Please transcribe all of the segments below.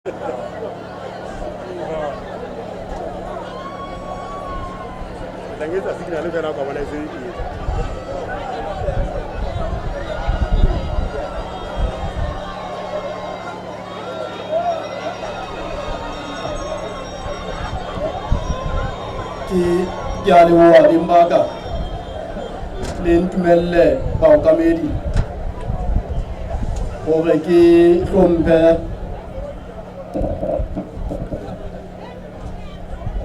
Ke ke a leboha beng ba ka le ntumelle baokamedi hore ke hlomphe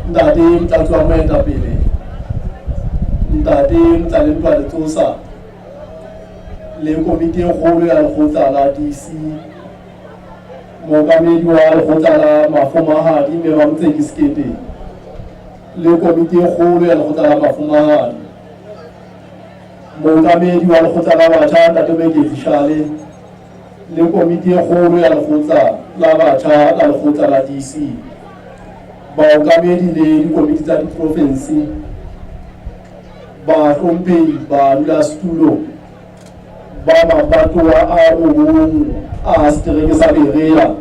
Ntate Motlatsi wa Moetapele, Ntate Motlalentwa Letsosa le komiti e kgolo ya lekgotla la DC, mookamedi wa lekgotla la mafumahadi Mme Mamotseki Sekete le komiti e kgolo ya lekgotla la mafumahadi, mookamedi wa lekgotla la batjha Ntate Moeketsi Shale le komiti e kgolo ya lekgotla la batjha la lekgotla la DC, baokamedi le dikomiti tsa diprofensi, bahlomphehi badulasetulo ba mabatowa a robong a setereke sa Berea,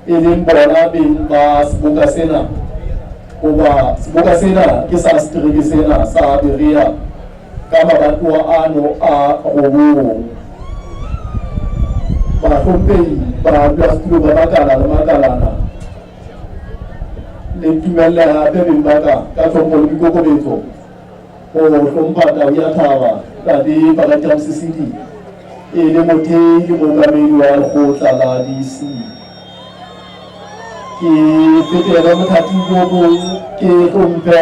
e leng bona beng ba seboka sena, hoba seboka sena ke sa setereke sena sa Berea ka mabatowa ano a robong. Bahlomphehi badulasetulo ba makala le makalana, le ntumelle hape beng ba ka ka tlhompho le boikokobetso ho hlompha tau ya thaba Ntate Pakati Mosisili e le mothehi le mookamedi wa lekgotla la DC. Ke fetele mothating bo bong ke hlomphe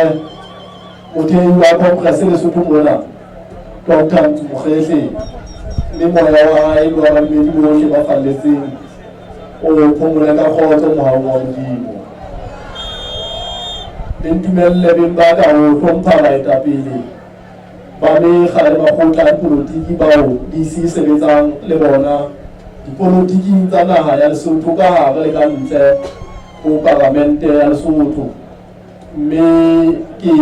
Mothehi wa Congress Lesotho mona, Doctor Ntsu Mokhehle, mme moya wa hae le wa badumedi bohle ba falletseng o phomole ka kgotso mohaung wa Modimo. Le ntumelle beng ba ka ho hlompha baetapele ba mekga le makgotla a dipolotiki bao DC e sebetsang le bona dipolotiking tsa naha ya Lesotho ka hare le ka ntle ho Palamente ya Lesotho. Mme ke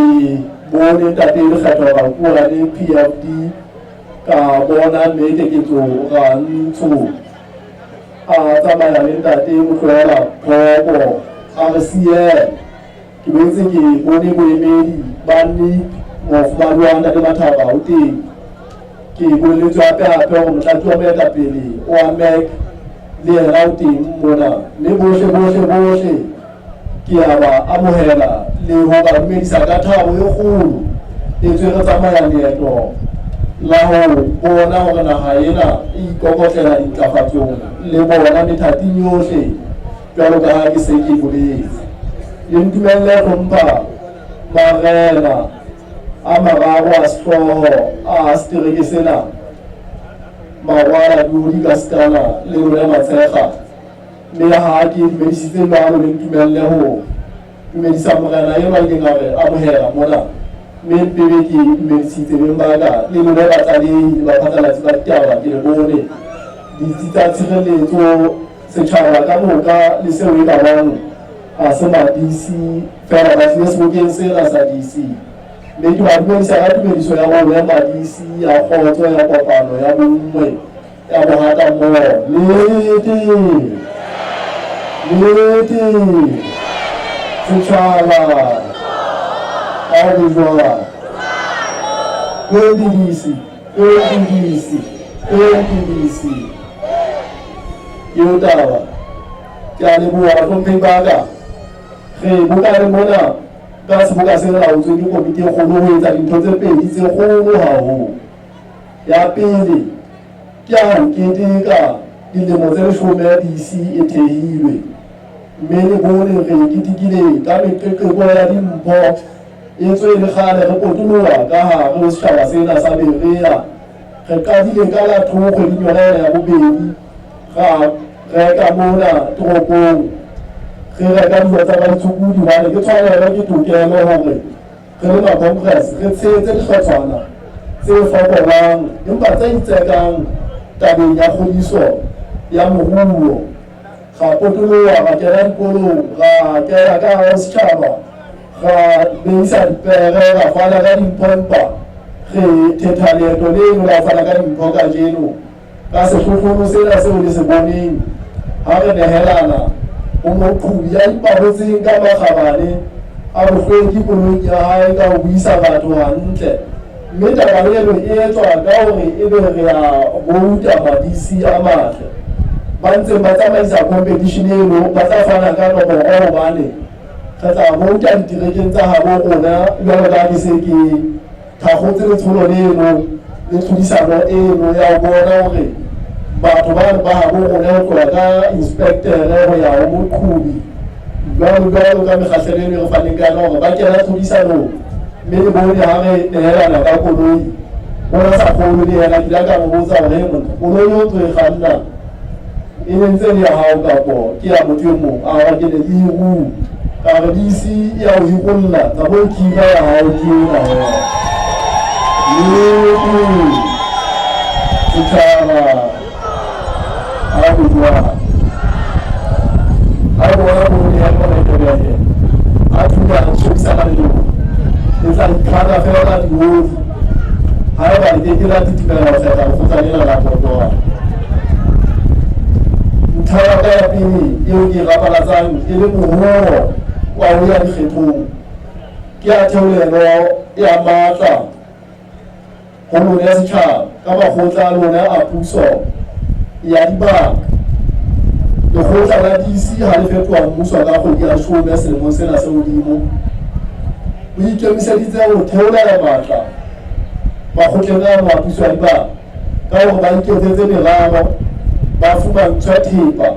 bone Ntate Lekgetho Rakuane PFD, ka bona mme Keketso Rantsho a tsamaya le Ntate Motlohela Phoko a re siela. Ke boetse ke bone boemedi ba NIP mofumahadi wa Ntate Mathaba o teng. Ke boleletswe hape hape hore motlatsi wa moetapele wa MEC le yena o teng mona, mme bohle bohle bohle Ke a ba amohela le ho ba dumedisa ka thabo e kgolo. Etswe re tsamaya leeto la ho bona hore naha ena e ikokotlela dintlafatsong le bona methating yohle jwalo ka ha ke se ke boletse. Le ntumelle hlompha marena a mararo a sehlooho a setereke sena, Marwala, Diodi ka Sekana le lona Matshekga. Mme ha ke dumedisitse jwalo, le ntumelle ho dumedisa morena enwa ileng a re amohela mona. Mme mpebe ke dumedisitse beng ba ka le lona batlalehi le baphatlalatsi ba ditaba, ke le bone ditsi tsa tshireletso, setjhaba ka moka le seo e ka bang ha se ma-DC feela ba tlile sebokeng sena sa DC. Mme ke ba dumedisa ka tumediso ya rona ma-DC ya kgotso, ya kopano, ya bonngwe, ya bohata mmoho. Nnete, nnete, setjhaba, ha ho be jwang? NDDC, NDDC, NDDC. Eo taba. Ke a leboha bahlomphehi ba ka. Re bokane mona ka seboka se laotsweng ke komiti e kgolo ho etsa dintho tse pedi tse kgolo haholo. Ya pele ke ya ho keteka dilemo tse leshome DC e thehilwe, mme le bone re ketekile ka meqeqeko ya dimpho etswe e le kgale re potoloha ka hare ho setjhaba sena sa Berea. Re qadile ka la 2 kgweding yona ena ya bobedi, ra reka mona toropong, re reka dijo tsa baitshokodi hobane ke tshwanelo, ke tokelo hore Re le ma-Congress re tshehetse dihlotshwana tse fokolang empa tse itsekang tabeng ya kgodiso ya moruo. Ra potoloha, ra kena dikolong, ra kena ka hare ho setjhaba, ra beisa dipere, ra fana ka dimpho empa re thetha leeto leno la ho fana ka dimpho kajeno. Ka sehlohlolo sena seo le se boneng ha re nehelana ho Ho moqhobi ya ipabotseng ka makgabane a bohlweki koloing ya hae ka ho buisa batho hantle, mme taba eno e etswa ka hore ebe re a bouta ma-DC a matle ba ntseng ba tsamaisa competition eno ba tla fana ka nomoro hobane re tla bouta diterekeng tsa habo rona jwalo ka ke se ke thakgotse letsholo leno le tlhodisano eno ya ho bona hore batho ba ba habo rona ho tloha ka inspectere ho ya ho moqhobi jwalo jwalo ka mekgahlelo eno e re faneng ka yona hore ba kena tlhodisanong mme le bone ha re nehelana ka koloi bona sa kgolo le yena ke ile ka mo botsa hore monna koloi o ntso e kganna e ne ntse le ya hao kapo ke ya motho e mong a re ke ne ke e rua ka re DC ya ho hirolla tsa bo kira ya hao ke ena he setjhaba ha go jwang ha bona koloi ya bona e a thuta re shebisana le lona le tla ikgana fela diodi haeba le ke ke la titimela ho kgetha lekgotla lena la Botoa. Ntlha ya ka ya pele eo ke e rapalatsang e le mohoo wa ho ya dikgethong ke ya theolelo ya matla ho lona setjhaba ka makgotla a lona a puso ya dibaka. Lekgotla la DC ha le fetoha mmuso ka kgwedi ya leshome selemong sena se hodimo, o ikemiseditse ho theolela matla makgotleng ano a puso ya dibaka ka hore ba iketsetse meralo, ba fumantshwe thepa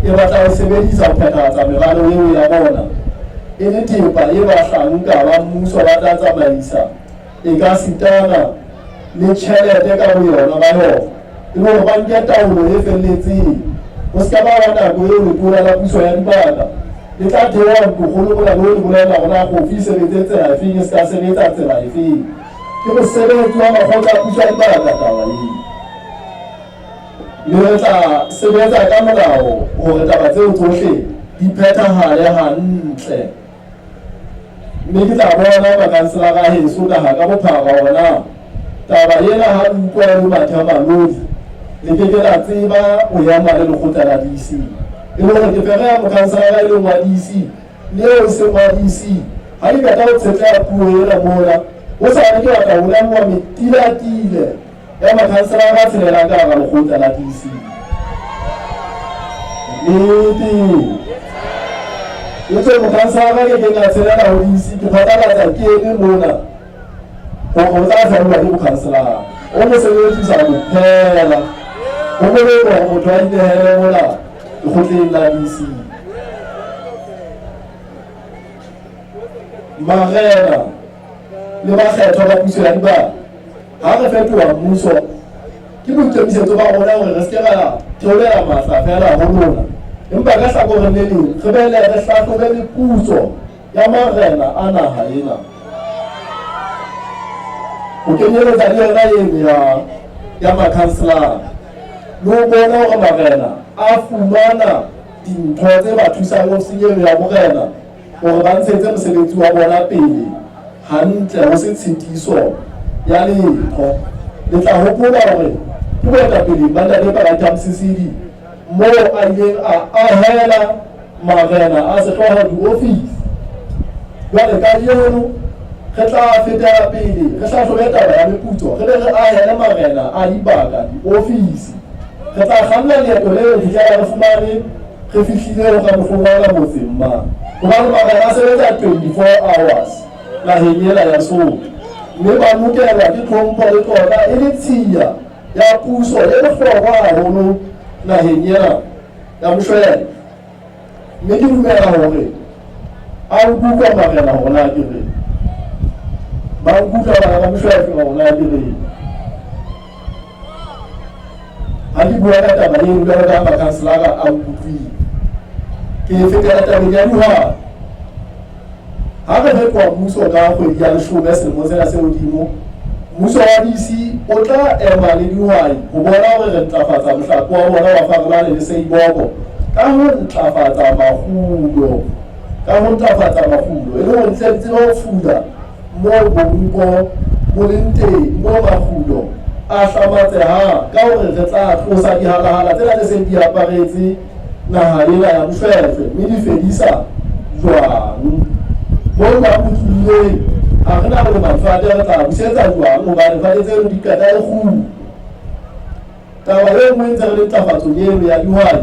e batla ho sebedisa ho phethahatsa meralo eo ya bona, e le thepa e bahlanka ba mmuso ba tla tsamaisa ekasitana le tjhelete ka boyona ba yona, e le hore ba nke taolo e felletseng. Ho se ka ba ba nako eo letona la puso ya dibaka le tla theoha ntlokgolo mona le ho le bolella hore na kofi e sebetse tsela efeng, e se ka sebetsa tsela efeng. Ke mosebetsi wa makgotla a puso ya dibaka taba eo. Mme re tla sebetsa ka molao hore taba tseo tsohle di phethahale hantle. Mme ke tla bona makanselara a heso naha ka bophara hore na taba ena ha le utlwa e le mathe a malodi, le ke ke la tseba ho ema le lekgotla la DC. E le hore ke fereha mokanselara e leng wa DC le eo e seng wa DC. Ha ke qeta ho tshetleha puo ena mona, hosane ke batla ho lemoha metilatile ya makhanselara a tshelelang ka hara lekgotla la DC. Nnete. Etswe mokhanselara ke keng a tshelela ho DC, ke phatlalatsa ke eme mona hore o tla hlabiwa ke mokhanselara. O mosebetsi o sa mo phela. Ho molemo hore motho a inehele mona lekgotleng la DC. Marena le bakgethwa ba puso ya dibaka, ha re fetoha mmuso, ke boikemisetso ba rona hore re se ke ra theolela matla feela ho lona, empa ka hlakoreng le leng re boele re hlahlobe meputso ya marena a naha ena, ho kenyeletsa le yona eno ya ya makhanselara, le ho bona hore marena a fumana dintho tse ba thusang ofising eno ya borena hore ba ntshetse mosebetsi wa bona pele hantle ho se tshitiso ya letho. Le tla hopola hore ke boetapeleng ba Ntate Paratham Sisidi moo a ileng a ahela marena a sehlooho diofisi. Jwale kajeno re tla fetela pele re hlahlobe taba ya meputso re be re ahele marena a dibaka diofisi. Re tla kganna leeto leo ho fihlela re fumane re fihlile ho Ramohlongwana motseng ma hobane marena a sebetsa 24 hours naheng ena ya Lesotho mme ba lokelwa ke tlhompho le tlotla e le tshiya ya puso e bohlokwa haholo naheng ena ya Moshwele. Mme ke dumela hore a nkutlwa marena hore na ke reng, ba nkutlwa bana ba Moshwele hore na ke reng. Ha ke bua ka taba eo jwalo ka makhanselara a nkutlwile, ke fetela tabeng ya dihwai. Ha re fetoha mmuso ka kgwedi ya leshome selemong sena se hodimo, mmuso wa DC o tla ema le dihwai ho bona hore re ntlafatsa mohlape wa bona wa Farolane le Seiboko ka ho ntlafatsa makgulo, ka ho ntlafatsa makgulo e le hore di tle di tsebe ho fula moo bonko bo leng teng, moo makgulo a hlamatsehang ka hore re tla tlosa dihalahala tsena tse seng di aparetse naha ena ya Mofefe mme di fedisa jwang. Moo ba utlwileng ha re na ho lema difate re tla busetsa jwang hobane difate tseno di qeta le kgubu. Taba e nngwe ntse re le ntlafatsong eno ya dihwai,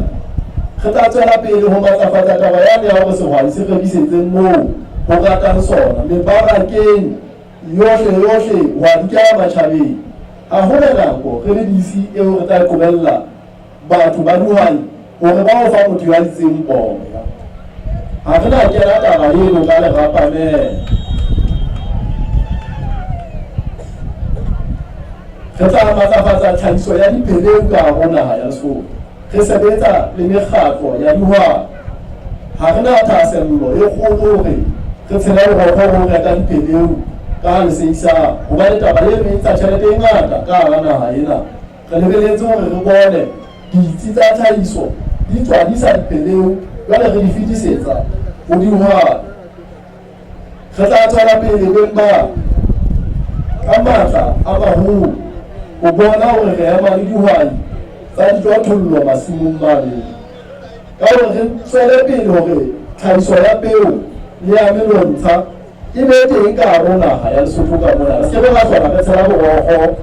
re tla tswela pele ho matlafatsa taba yane ya hore sehwai se rekisetse moo ho ratang sona mebarakeng yohle yohle ho a di kenya matjhabeng. Ha ho na nako re le DC eo re tla qobella batho ba dihwai hore ba o fa motho ya itseng boya. Ha re na kena taba eno ka lerapamela. Re tla matlafatsa tlhahiso ya dipheleu ka hare ho naha ya Lesotho re sebetsa le mekgatlo ya dihwai. Ha re na thahasello e kgolo hore re tshele borokgo ho reka dipheleu ka leseisang hobane taba eno e ntsha tjhelete e ngata ka hara naha ena. Re lebeletse hore re bone ditsi tsa tlhahiso di tswadisa dipheleu jwale re di fetisetsa ho dihwai. Re tla tswela pele beng ba ka matla a maholo ho bona hore re ema le dihwai tsa dijothollo masimong mane ka hore re tswele pele hore tlhahiso ya peo le ya menontsha e be teng ka hare ho naha ya Lesotho ka mona. Re se ke be ra hlola re tshela borokgo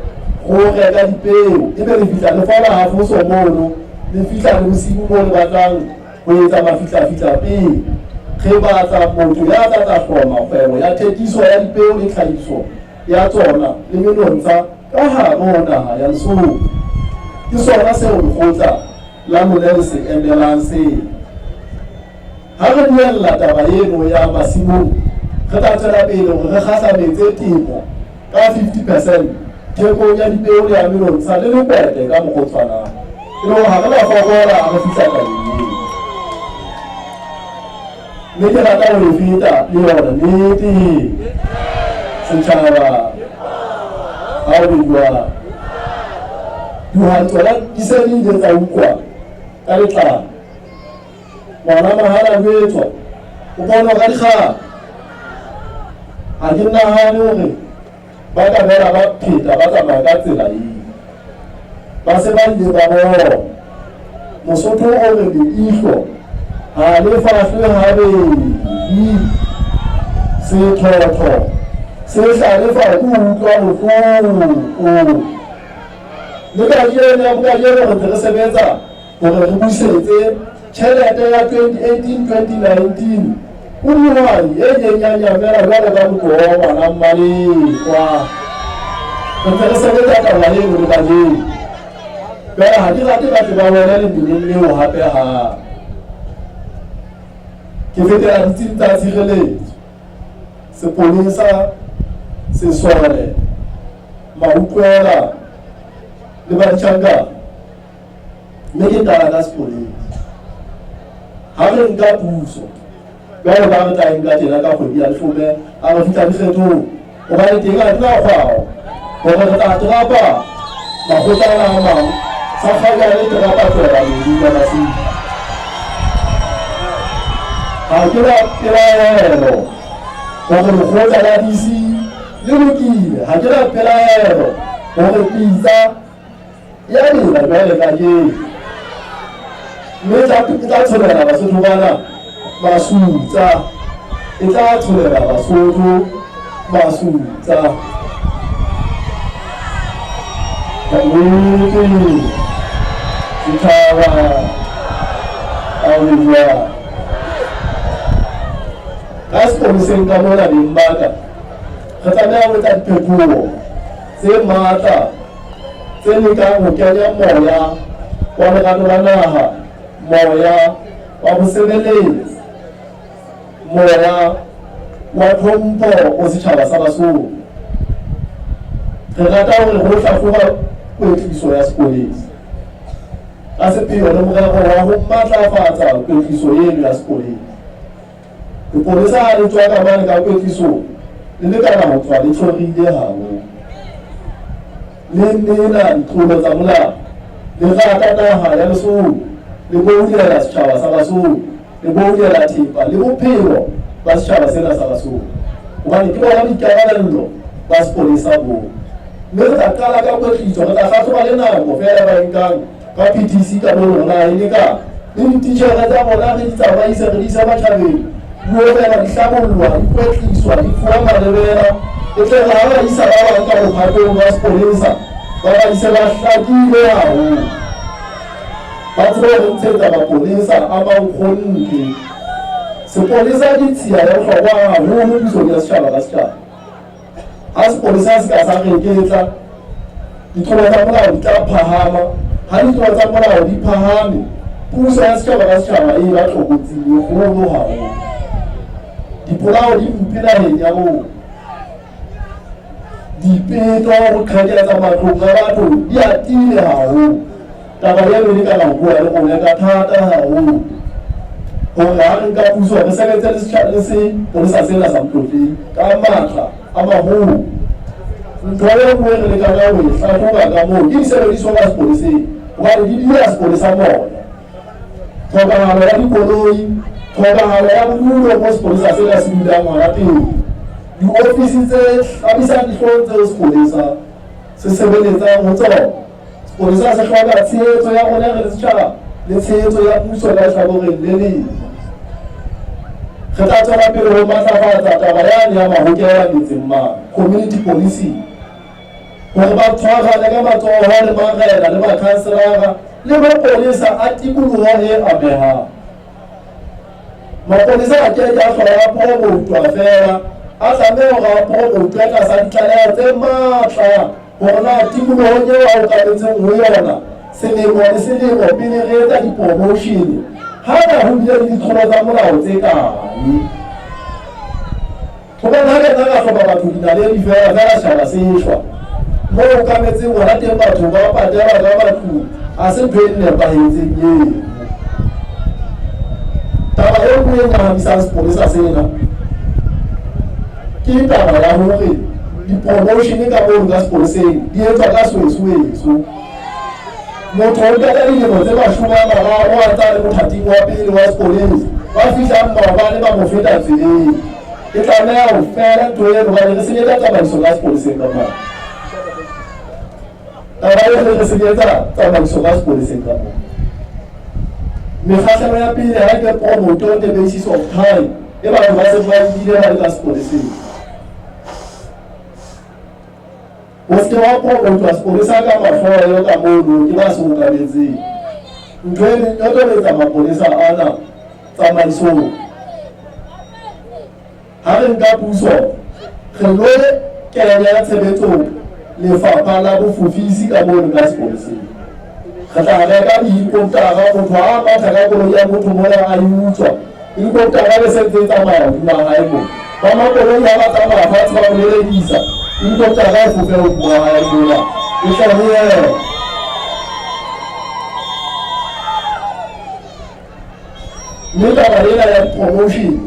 go reka dipeo, ebe re fihla le fola hafoso mono, le fihla le bosibu moo le batlang ho etsa mafitlafitla pele. Re batla motho ya tla tla hloma kgwebo ya thekiso ya dipeo le tlhahiso ya tsona le menontsha ka hare ho naha ya Lesotho. Ke sona seo lekgotla la lona le se emelang seo. Ha re buella taba eno ya masimong, re tla tswela pele hore re kgahlametse temo ka 50 percent thekong ya dipeo le ya menontsha le lekwete ka mokgwa o tshwanang, e le hore ha re na fokola ha re fihla tabeng eo. Mme ke rata ho e feta le yona nnete setjhaba ha o be jwang. Dihwai tsona di se di ile tsa utlwa ka letlalo. Ngwana mahala jwetswa o bonwa ka dikgala. Ha ke nahane hore ba ka bela ba pheta ba tsamaya ka tsela eo. Ba se ba ile ba bona. Mosotho o re leihlo ha le fahlwe habedi. Sethotho se hlalefa ke ho utlwa bohloko. Le kajeno ya bokajeno re ntse re sebetsa hore re busetse tjhelete ya 2018-2019 ho dihwai e ileng ya nyamela jwalo ka motloho wa ngwana Mmalekwa. Re ntse re sebetsa taba eno le kajeno. Jwale ha ke rate ba tle ba wele lemmeleng leo hape hape. Ke fetela ditsing tsa tshireletso, sepolesa, sesole, mautlwela le ba ditjhankana. Mme ke qala ka sepolesa. Ha re nka puso jwalo ka re tla e nka tjena ka kgwedi ya leshome ha re fihla dikgethong, hobane teng ha ke na kgwao hore re tla terapa makgotla ana a mang sa kgajane terapa tswela medu ya masimo. Ha ke na pelaelo hore lekgotla la DC le lokile. Ha ke na pelaelo hore pitsa ya bela jwale kajeno, mme e tla tsholela Basotho bana masutsa, e tla tsholela Basotho masutsa. Nnete setjhaba a o jwang ka sepoleseng ka mona beng ba ka, re tlameha ho etsa diphetoho tse matla tse lekang ho kenya moya wa lerato la naha, moya wa bosebeletsi, moya wa tlhompho ho setjhaba sa Basotho. Re rata hore ho hlahloba kwetliso ya sepolesa ka sepheo le morero wa ho matlafatsa kwetliso eno ya sepolesa. Lepolesa ha le tswa ka mane ka kwetlisong le lekana ho tswa le tlhorile haholo. Le nena ditlolo tsa molao, le rata naha ya Lesotho, le boulela setjhaba sa Basotho, le boulela thepa le bophelo ba setjhaba sena sa Basotho. Hobane ke bona boikarabello ba sepolesa boo. Mme re tla qala ka kwetliso, re tla hlahloba le nako feela ba e nkang ka PTC ka mono hore na e lekana. Le dititjhere tsa bona re di tsamaise re di ise matjhabeng, puo feela di hlabollwa, di kwetliswa, di fuwa malebela, e tle re ha ba isa ba bang ka mophatong wa sepolesa, ba ba ise ba hlakile haholo. Ba tsebe ho re ntshetsa mapolesa a mankgonne. Sepolesa ke tshiya ya bohlokwa haholo pusong ya setjhaba ka setjhaba. Ha sepolesa se ka sa reketla, ditlolo tsa molao di tla phahama. Ha ditlolo tsa molao di phahame, puso ya setjhaba ka setjhaba e ba tlokotsing e kgolo haholo. Dipolao di mpe naheng ya rona. Dipeto, ho qheketsa matlong a batho di atile haholo. Taba eno e ka ho bua le rona ka thata haholo hore ha re nka puso re sebetse le sepolesa sena sa Motlotleng ka matla a maholo. Ntho e nngwe re lekang ho e hlahloba ka moo ke disebediswa ka sepoleseng hobane di diya sepolesa moya. Tlhokahalo ya dikoloi, tlhokahalo ya bodulo mo sepolesa sena se dulang hona teng, diofisi tse hlabisang dihlong tseo sepolesa se sebeletsang ho tsona. Sepolesa se hloka tshehetso ya rona re le setjhaba le tshehetso ya puso ka lehlakoreng le leng. Re tla tswela pele ho matlafatsa taba yane ya mahokela metseng mane, community policing, hore ba tshwarane ka matsoho le marena le makhanselara le mapolesa a tikoloho e amehang. Mapolesa a ke ke a hlola a promoutwa feela, a tlameha hore a promoutwe tlasa ditlaleho tse matla hore na tikolohong eo a okametseng ho yona selemo le selemo pele re etsa di-promotion hana ho bile le ditlolo tsa molao tse kae. Hobane ha re nna ra hloka batho dinaledi feela, feela setjhaba se shwa. Moo o okametseng hona teng batho ba patelwa ka matlung, ha se ntho e nepahetseng eo. Taba e nngwe e nyahamisang sepolesa sena ke taba ya hore di-promotion ka mono ka sepoleseng di etswa ka soesoeso. Motho o qeta dilemo tse 30 a ntse a le mothating wa pele wa sepolesa, ba fihlang maobane ba mo feta tseleng. E tlameha ho fela ntho eno hobane re senyetsa tsamaiso ka sepoleseng ka mane. Taba e re senyetsa tsamaiso ka sepoleseng ka mane. Mekgahlelo ya pele ha ke promote on the basis of time e batho ba seng ba nkile ba le ka sepoleseng. O se ke wa promotwa sepolesa ka mahloyo ka mono ke ba se okametseng. Ntho e leng nyotobetsa mapolesa ana tsamaisong. Ha re nka puso, re lo kenya tshebetsong lefapha la bofofisi ka mono ka sepoleseng. Re tla reka dihelikoptara, motho ha a matha ka koloi ya motho mona a e utswa, helikoptara e se ntse e tsamaya hodima hae mona. Ba makoloi ha ba tsamaya fatshe ba mo lelekisa, helikoptara e fofe hodima hae mona, e tle ho yena. Mme taba ena ya di-promotion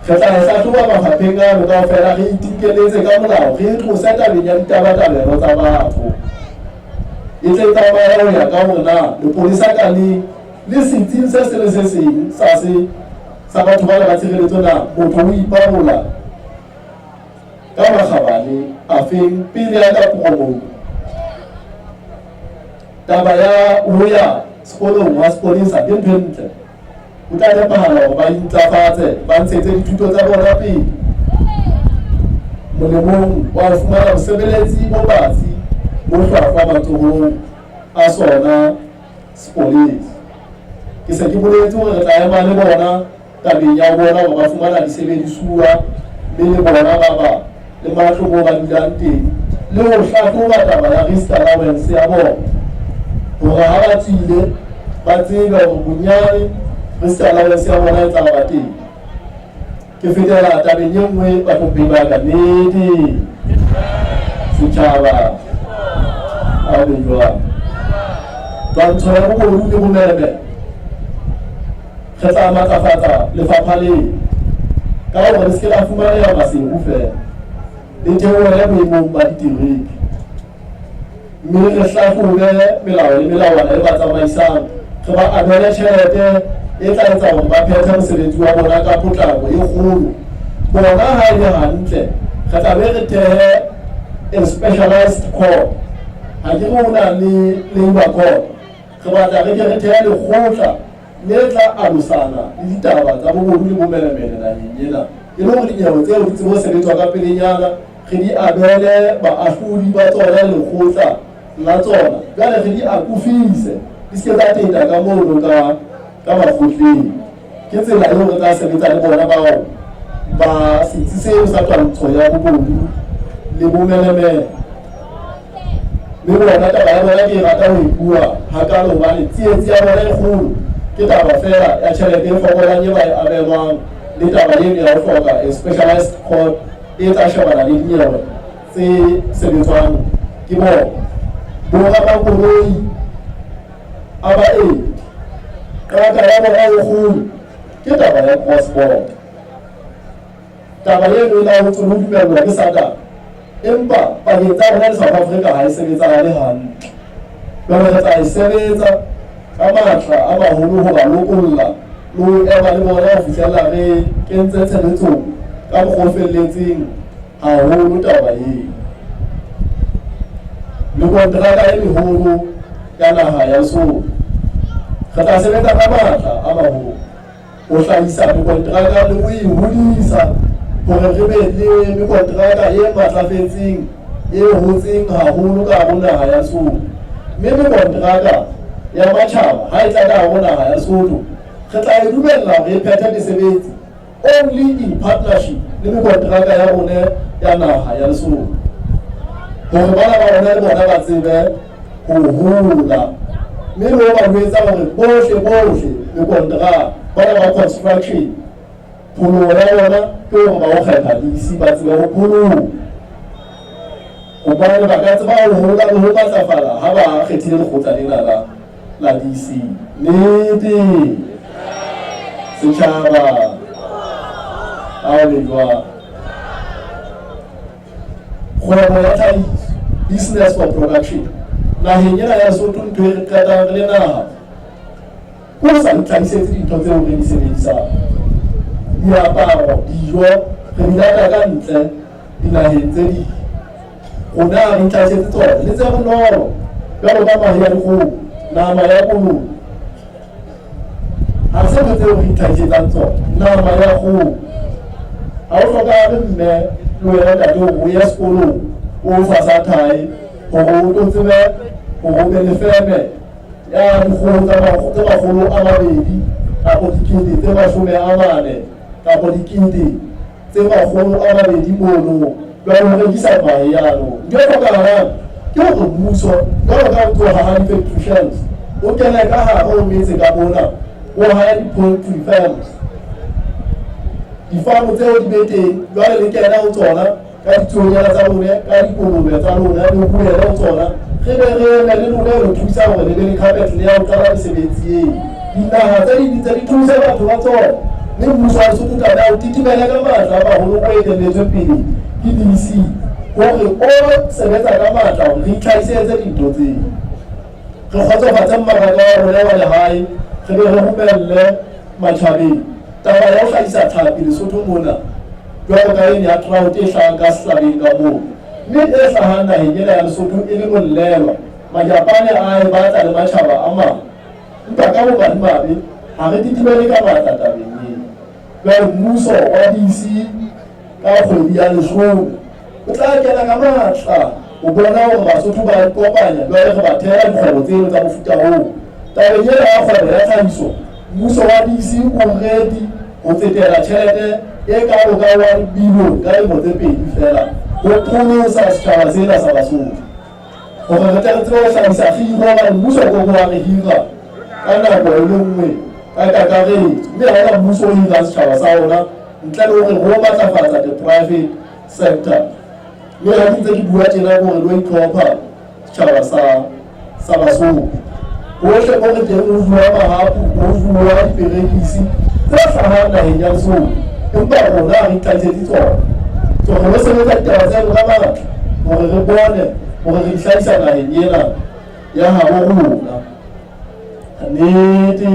re tla e hlahloba mafapheng ano kaofela, re itikeletse ka molao, re e tlose tabeng ya ditabatabelo tsa batho. E tle e tsamaye ho ya ka hore na lepolesa ka leng le setsing se seng le se seng sa se sa batho bana ba tshireletso na motho o ipabola ka makgabane afeng pele a ka promote. Taba ya ho ya sekolong wa sepolesa ke ntho e ntle. Ho tla nepahala hore ba intlafatse, ba ntshetse dithuto tsa bona pele molemong wa ho fumana bosebeletsi bo batsi bo hlwahlwa matsohong a sona sepolesa. Ke se ke boletse hore re tla ema le bona tabeng ya ho bona hore ba fumana disebedisuwa mme le bona ba ba le matlo moo ba dulang teng le ho hlahloba taba ya risk allowance ya bona hore ha ba tswile ba tsebe hore bonyane risk allowance ya bona e tla ba teng. Ke fetela tabeng e nngwe bahlomphehi ba ka, nnete setjhaba a be jwang. Twantsho ya bobodu le bomenemene, re tla matlafatsa lefapha lena ka hore le se ke la fumaneha Maseru feela, le theohele boemong ba ditereke, mme re hlahlobe melao le melawana e ba tsamaisang, re ba abele tjhelete e tla etsa hore ba phethe mosebetsi wa bona ka potlako e kgolo. Bona ha e le hantle, re tla be re thehe a specialized court. Ha ke re ho na le labour court, re batla re ke re thehe lekgotla. mme e tla alosana le ditaba tsa bobodu le bomenemene naheng ena e le hore dinyewe tseo di tsebe ho sebetswa ka pelenyana, re di abele baahlodi ba tsona le lekgotla la tsona, jwale re di akofise di se ke tsa teta ka mono ka ka makgotleng. Ke tsela eo re tla sebetsa le bona bao ba setsi seo sa twantsho ya bobodu le bomenemene. Mme bona taba ya bona ke e rata ho e bua hakalo hobane tsietsi ya bona e kgolo ke taba feela ya tjhelete e fokolang e ba e abelwang le taba eno ya ho hloka a specialized court e tla shebana le dinyewe tse sebetswang ke bona. Boramakoloi a baeti, qaka ya bona e kgolo ke taba ya cross border. Taba eno e laotswe le ho dumellwa ke SADC, empa pakeng tsa rona le South Africa ha e sebetsahale hantle. Jwale re tla e sebetsa ka matla a maholo ho ba lokolla le ho ema le bona ho fihlella re kentse tshebetsong ka mokgwa o felletseng haholo taba eo. Mekonteraka e meholo ya naha ya Lesotho, re tla sebetsa ka matla a maholo ho hlahisa mekonteraka le ho e hodisa hore re be le mekonteraka e matlafetseng e hotseng haholo ka hare ho naha ya Lesotho. Mme mekonteraka ya matjhaba ha e tla ka hare ho naha ya Lesotho, re tla e dumella hore e phethe mesebetsi only in partnership le mekonteraka ya rona ya naha ya Lesotho, hore bana ba rona le bona ba tsebe ho hola. Mme le ho ba jwetsa hore bohle bohle mekonteraka bana ba construction, pholoho ya bona ke hore ba ho kgetha DC ba tsebe ho pholoha, hobane ba ka tseba ho hola le ho matlafala ha ba kgethile lekgotla lena la DC. Nnete setjhaba ha o le jwang. Kgwebo ya tlhahiso, business for production, naheng ena ya Lesotho ntho e re qetang re le naha ke ho sa itlhahisetse dintho tseo re di sebedisang. Diaparo, dijo re di lata ka ntle dinaheng tse ding. Rona ha re itlhahisetse tsona le tse bonolo jwalo ka mahe a dikgoho, nama ya kolobe. Ha se ntho tseo re itlhahisetsang tsona, nama ya kgoho. Ha o hlokahale mme le wena ntate hore o ye sekolong o fasa thae hore o tlo tsebe hore o be le feme ya dikgoho tse makgolo a mabedi kapa dikete tse 40 kapa dikete tse 200 mono jwale ho rekisa mahe yano. Ntho e hlokahalang ke hore mmuso jwalo ka o tlo haha di-factory shells, o kene ka hare ho metse ka mona, o hahe di-poultry farms. Difamo tseo di be teng, jwale le kena ho tsona ka ditsuonyana tsa lone, ka dikolobe tsa lona, le boele ho tsona. Re be re eme le lona ho thusa hore le be le capital ya ho qala mesebetsi eo. Dinaha tse ding tse di thuse batho ba tsona, mme mmuso wa Lesotho tlameha o titimele ka matla a maholo o etelletswe pele ke DC hore o sebetsa ka matla hore re itlhahisetse dintho tseo. Re kgotsofatse mmaraka wa rona wa lehae, re be re romelle matjhabeng. Taba ya ho hlahisa tlhapi Lesotho mona jwalo ka ene ya trout e hlahang ka sehlabeng ka moo, mme e hlahang naheng ena ya Lesotho e le mollelwa, Majapane a e batla le matjhaba a mang. Empa ka bomadimabe ha re titimele ka matla tabeng ena. Jwale mmuso wa DC ka kgwedi ya leshome o tla kena ka matla ho bona hore Basotho ba ikopanya, jwale re ba thehela dikgwebo tseno tsa mofuta oo. Tabeng ena ya kgwebo ya tlhahiso, mmuso wa DC o ready ho tsetela tjhelete e kalo ka 1 billion ka lemo tse pedi feela ho pholosa setjhaba sena sa Basotho, hore re tle re tsebe ho hlahisa kgiro, hobane mmuso o koko wa re hira ka nako e le nngwe ka kakaretso, mme ha hona mmuso o hirang setjhaba sa rona ntle le hore ho matlafatsa the private sector. Mme ha ke ntse ke bua tjena ke hore lo itlhopha setjhaba sa Basotho bohle mo re teng, ho jowa mahapu, ho jowa diperekisi tse hlahang naheng ya Lesotho, empa rona ha re itlhahisetse tsona. So re lo sebetsa ditaba tseno ka matla hore re bone hore re di hlahisa naheng ena ya habo rona. Nnete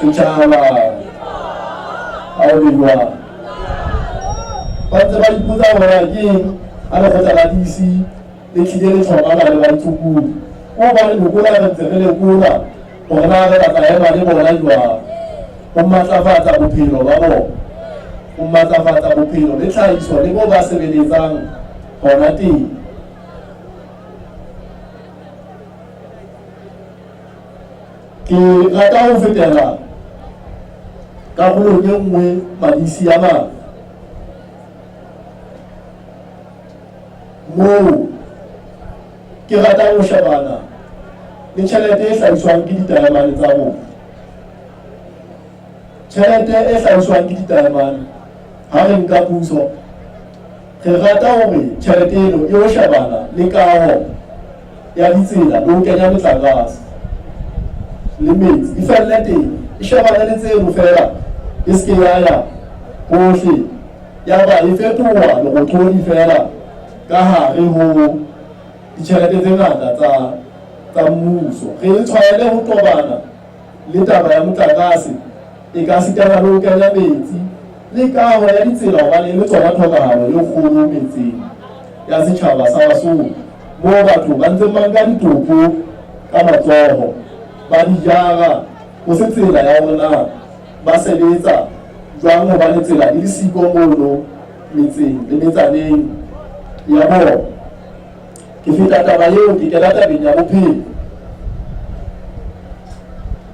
setjhaba ha o le jwang, ba ntse ba ipotsa hore ke eng ha lekgotla la DC le tlile le tlhomana le baitsokodi, ke hobane lekola re ntse re lekola. Hore na re batla ema le bona jwang ho matlafatsa bophelo ba bona, ho matlafatsa bophelo le tlhahiso le moo ba sebeletsang hona teng. Ke rata ho fetela karolong e nngwe madisi a mang moo ke ratang ho shebana le tjhelete e hlahiswang ke ditaemane tsa rona. Tjhelete e hlahiswang ke ditaemane ha re nka puso, re rata hore tjhelete eno e yo shebana le kaho ya ditsela le ho kenya motlakase le metsi, e felle teng, e shebane le tseno feela, e se ke ya ya hohle ya ba e fetoha lerothodi feela ka hare ho ditjhelete tse ngata tsa mmuso. Re e tshwaele ho tobana le taba ya motlakase, e ka sitana le ho kenya metsi le kaho ya ditsela hobane e le tsona tlhokahalo e kgolo metseng ya setjhaba sa Basotho, moo batho ba ntseng ba nka ditopo ka matsoho ba di jara ho se tsela ya hore na ba sebetsa jwang hobane tsela di le siko mono metseng le metsaneng ya bona. Ke feta taba eo ke kena tabeng ya bophelo,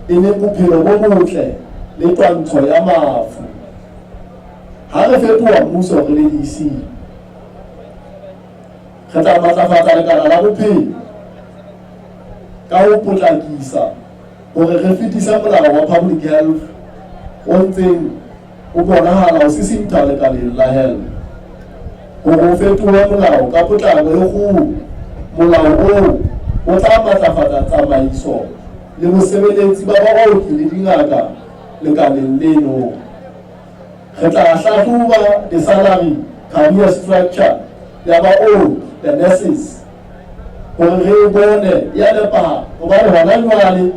e leng bophelo bo botle le twantsho ya mafu. Ha re fetoha mmuso re le DC, re tla matlafatsa lekala la bophelo ka ho potlakisa hore re fetise molao wa public health o ntseng o bonahala o sisintha lekaleng la health hore o fetohe molao ka potlako e kgolo. Molao oo o tla matlafatsa tsamaiso le bosebeletsi ba baoki le dingaka lekaleng leno. Re tla hlahloba the salary career structure ya baoki, the nurses, hore re e bone ya nepahala, hobane hona jwale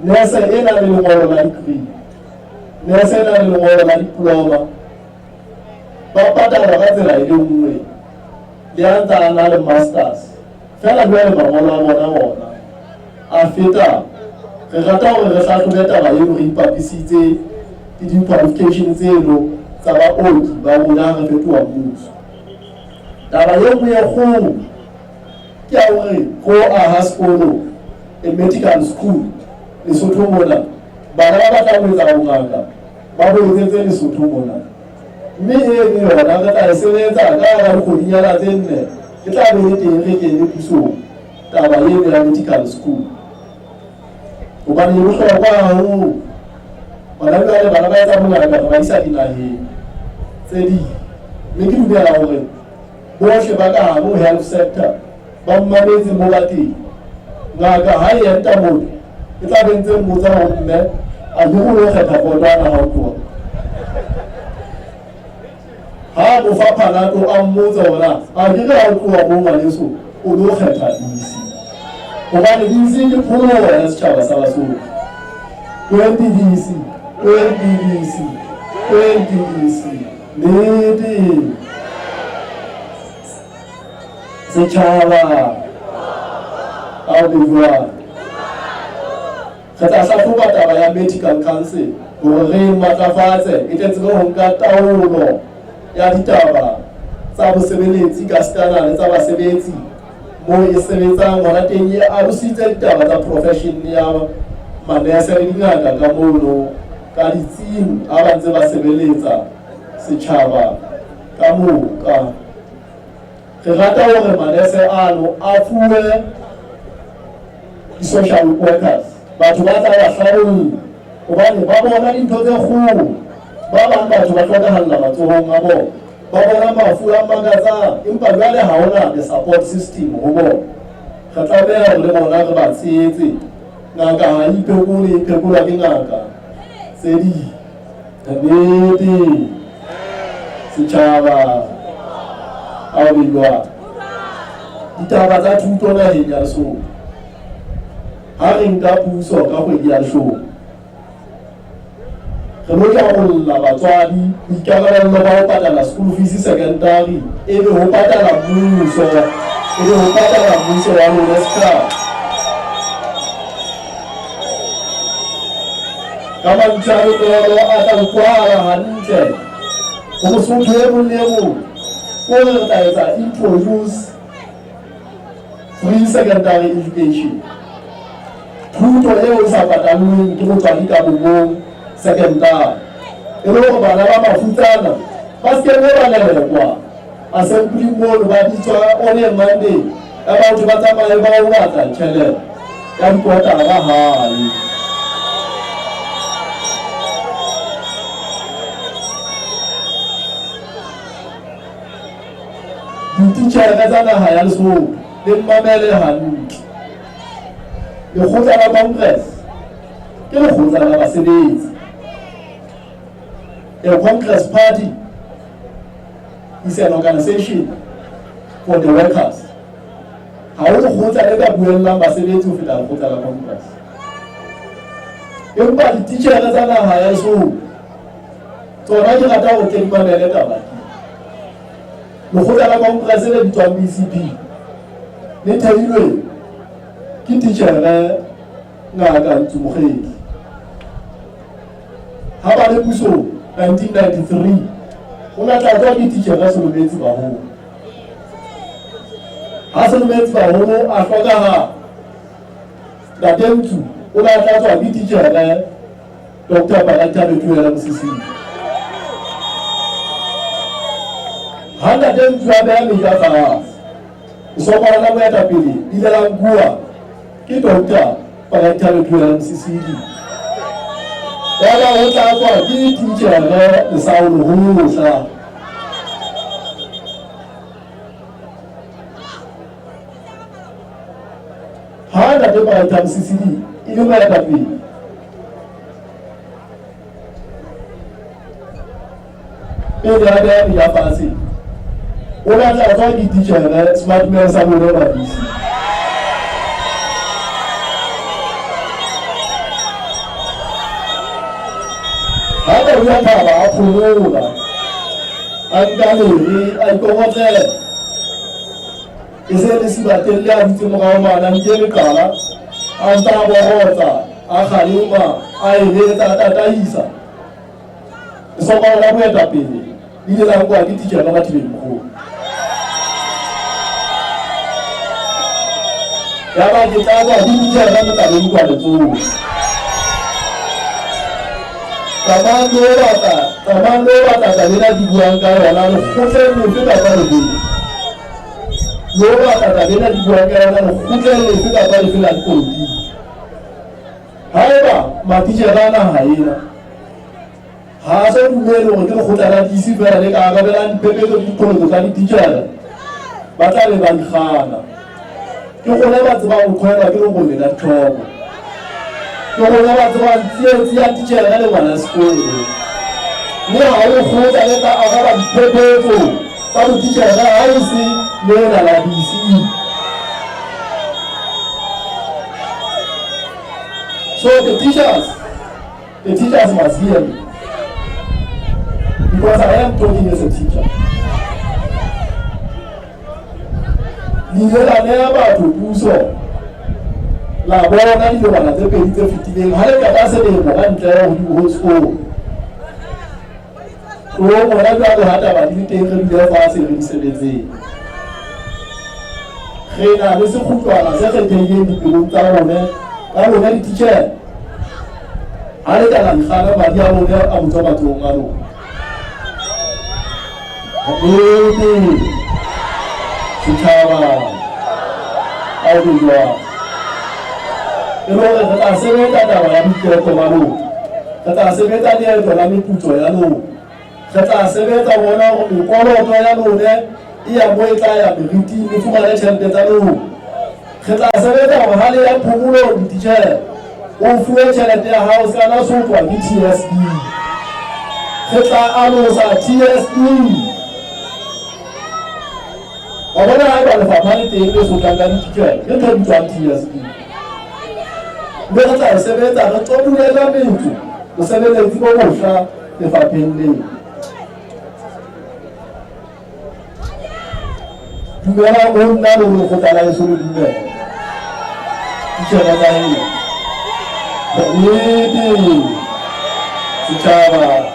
nurse e nang le lengolo la degree, nurse e nang le lengolo la diploma ba patalwa ka tsela e le nngwe le a ntse a na le masters feela. Jwale mangolo a bona ona a feta. Re rata hore re hlahlobe taba eno re ipapisitse le di-qualification tseno tsa baoki ba rona ha re fetoha mmuso. Taba e nngwe e kgolo ke ya hore ko aha sekolo, a medical school Lesotho mona, bana ba batlang ho etsa bongaka ba bo etsetse Lesotho mona, mme eno yona re tla e sebetsa ka hara dikgwedinyana tse 4, e tla be le teng re kene pusong taba eno ya medical school, hobane e bohlokwa haholo. Hona jwale bana ba etsa bongaka re ba isa dinaheng tse ding, mme ke dumela hore bohle ba ka hare ho health sector ba mmametse mo ba teng. Ngaka ha e enta motho e tla be ntse mmotsa hore mme a ke o lo kgetha kotwana ha o tloha, ha mo fa Panado a mmotsa hore na a ke re ha o tloha mo ngwaneso o lo kgetha DC, hobane DC ke pholoho ya setjhaba sa Basotho. 20 DC, 20 DC, 20 DC, nnete setjhaba ao be jwang. Re tla hlahloba taba ya medical council hore re e matlafatse e tle tsebe ho nka taolo ya ditaba tsa bosebeletsi ka sitana le tsa basebetsi moo e sebetsang hona teng, e arositse ditaba tsa profession ya manese le dingaka ka mono ka ditsing ha ba ntse ba sebeletsa setjhaba ka moka. Re rata hore manese ano a fuwe di-social workers, batho ba tla ba hlabolla hobane ba bona dintho tse kgolo. Ba bang batho ba hlokahalla matsohong a bona, ba bona mafu a makatsang, empa jwale ha hona the support system ho bona. Re tlameha hore le bona re ba tshehetse. Ngaka ha e iphekole, e phekolwa ke ngaka tse ding. Nnete setjhaba ao be jwang. Ditaba tsa thuto naheng ya Lesotho, ha re nka puso ka kgwedi ya leshome, re lo jarolla batswadi boikarabello ba ho patala school fees secondary, e be ho patala mmuso, e be ho patala mmuso wa rona setjhaba. Ka mantswe a bonolo a tla utlwahala hantle ho Mosotho e mong le e mong, ke hore re tla etsa introduce free secondary education, thuto eo e sa patallweng ke motswadi ka bomong secondary, e le hore bana ba mafutsana ba se ke ba lelekwa assembly mono ba bitswa on a Monday ya batho ba tsamaye ba o batla tjhelete ya dikotara hae. Dititjhere tsa naha ya Lesotho le mmamele hantle. Lekgotla la Congress ke lekgotla la basebetsi. The Congress Party is an organization for the workers. Ha ho lekgotla le ka buellang basebetsi ho feta lekgotla la Congress. Empa dititjhere tsa naha ya Lesotho tsona ke rata hore tle di mamele taba. Lekgotla la Congress le bitswang BCP le theilwe ke titjhere Ngaka Ntsu Mokgedi. Ha ba le pusong 1993 o na tlatswa ke titjhere Solometse Baholo. Ha Solometse Baholo a hlokahala, Ntate Ntsu o na tlatswa ke titjhere Dr. Barata Betuela Mosisili. Ha Ntate Ntsu a beha meja fatshe, lesokwana la moetapele ile la nkuwa ke Dr. Barata Betuela Mosisili. Yaba ho tlatswa ke titjhere Lesao Lehohla. Ha Ntate Barata Mosisili e le moetapele, pele a beha meja fatshe, o batla tswa ke titjhere Smartman sa bone Madisi. Ha Maria Thaba a phomola, a nka lere a ikokotlela. E se le Sibatelle a dutse morao mane a nke leqala, a ntse a borotsa, a kgalema, a eletsa, a tataisa. Lesokwana la boetapele le ile la nkoa ke titjhere Mathibeli Mokholo. Yaba ke tlatswa ke titjhere Motlaleng kwa Letsoho. Tsamayang le yo batla, tsamayang le yo batla taba ena ke buang ka yona lekgotleng lefe kapa lefe. Le yo batla taba ena ke buang ka yona lekgotleng lefe kapa lefe la dipolotiki. Haeba matitjhere a naha ena ha a sa dumele hore ke lekgotla la DC feela le ka arabelang diphephetso le diqholotso tsa dititjhere, ba tla be ba di kgana. Ke rona ba tsebang ho qhoelwa ke lerole la ditlhoko. Ke rona ba tsebang tsietsi ya titjhere le ngwana sekolo. Mme ha ho lekgotla le ka araba diphephetso tsa botitjhere ha e se lena la DC. So the teachers must hear me. Because I am talking as a teacher. Le ile la neha batho puso la bona dilobana tse pedi tse fetileng ha le qeta selemo ka ntle hodimo ho sekolo. Tloong hona jwale ha taba di le teng re dule fatshe re di sebetseng. Re na le sekgutlwana se kgethehileng dipelong tsa rone ka lona dititjhere. Ha le ka la ikgana madi a lone a botswa matsohong a lona. Nnete setjhaba a o be jwang. E le hore re tla sebetsa taba ya boiketo ba lona. Re tla sebetsa leeto la meputso ya lona. Re tla sebetsa bona hore mekoloto ya lone e ya mo e tla ya meriting le fumane tjhelete tsa lona. Re tla sebetsa hore ha le ya phomolong dititjhere o fuwe tjhelete ya hao se ka la sotlwa ke TSD. Re tla alosa TSD. Wa bona haeba lefapha le teng le sotlang ka dititjhere ke ntho e bitswang TSD. Mme re tla e sebetsa re qobulele metso bosebeletsi bo bohla lefapheng leo. Dumelang ho nna le ho lekgotla la heso le dumela. Ditjhaba tsa heno. Nnete. Setjhaba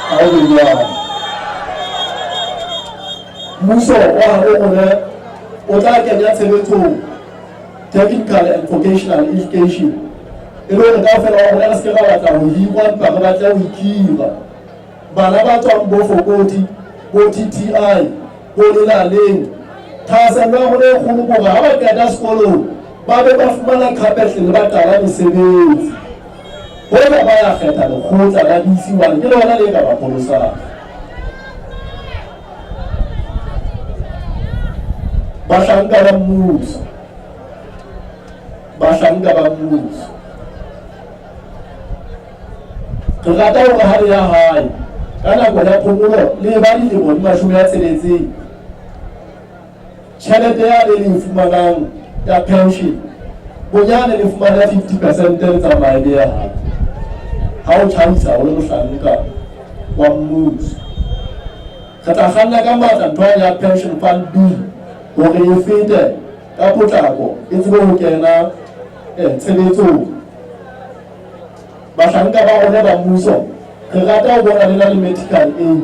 ha o be jwalo. Mmuso wa habo rona o tla kenya tshebetsong technical and vocational education e le hore kaofela wa rona re se ke ra batla ho hirwa empa re batle ho ikhira. Bana ba tswang bo Fokoti, bo TTI, bo Lelaleng, thahasello ya rona e kgolo ke hore ha ba qeta sekolong ba be ba fumana carpet le ba qala mesebetsi. Hoja ba ya kgetha lekgotla la DC hobane ke lona le ka ba pholosang. Bahlanka ba mmuso, bahlanka ba mmuso. Re rata hore ha le ya hae ka nako ya phomolo le eba dilemo di 60, tjhelete ya le le e fumanang ya pension bonyane le fumane 50% le tsamaye le ya hae ha o tjhaisa o le mohlanka wa mmuso. Re tla kganna ka matla ntho ya pension fund bill hore e fete ka potlako e tsebe ho kena tshebetsong. Bahlanka ba rona ba mmuso re rata ho bona le na le medical aid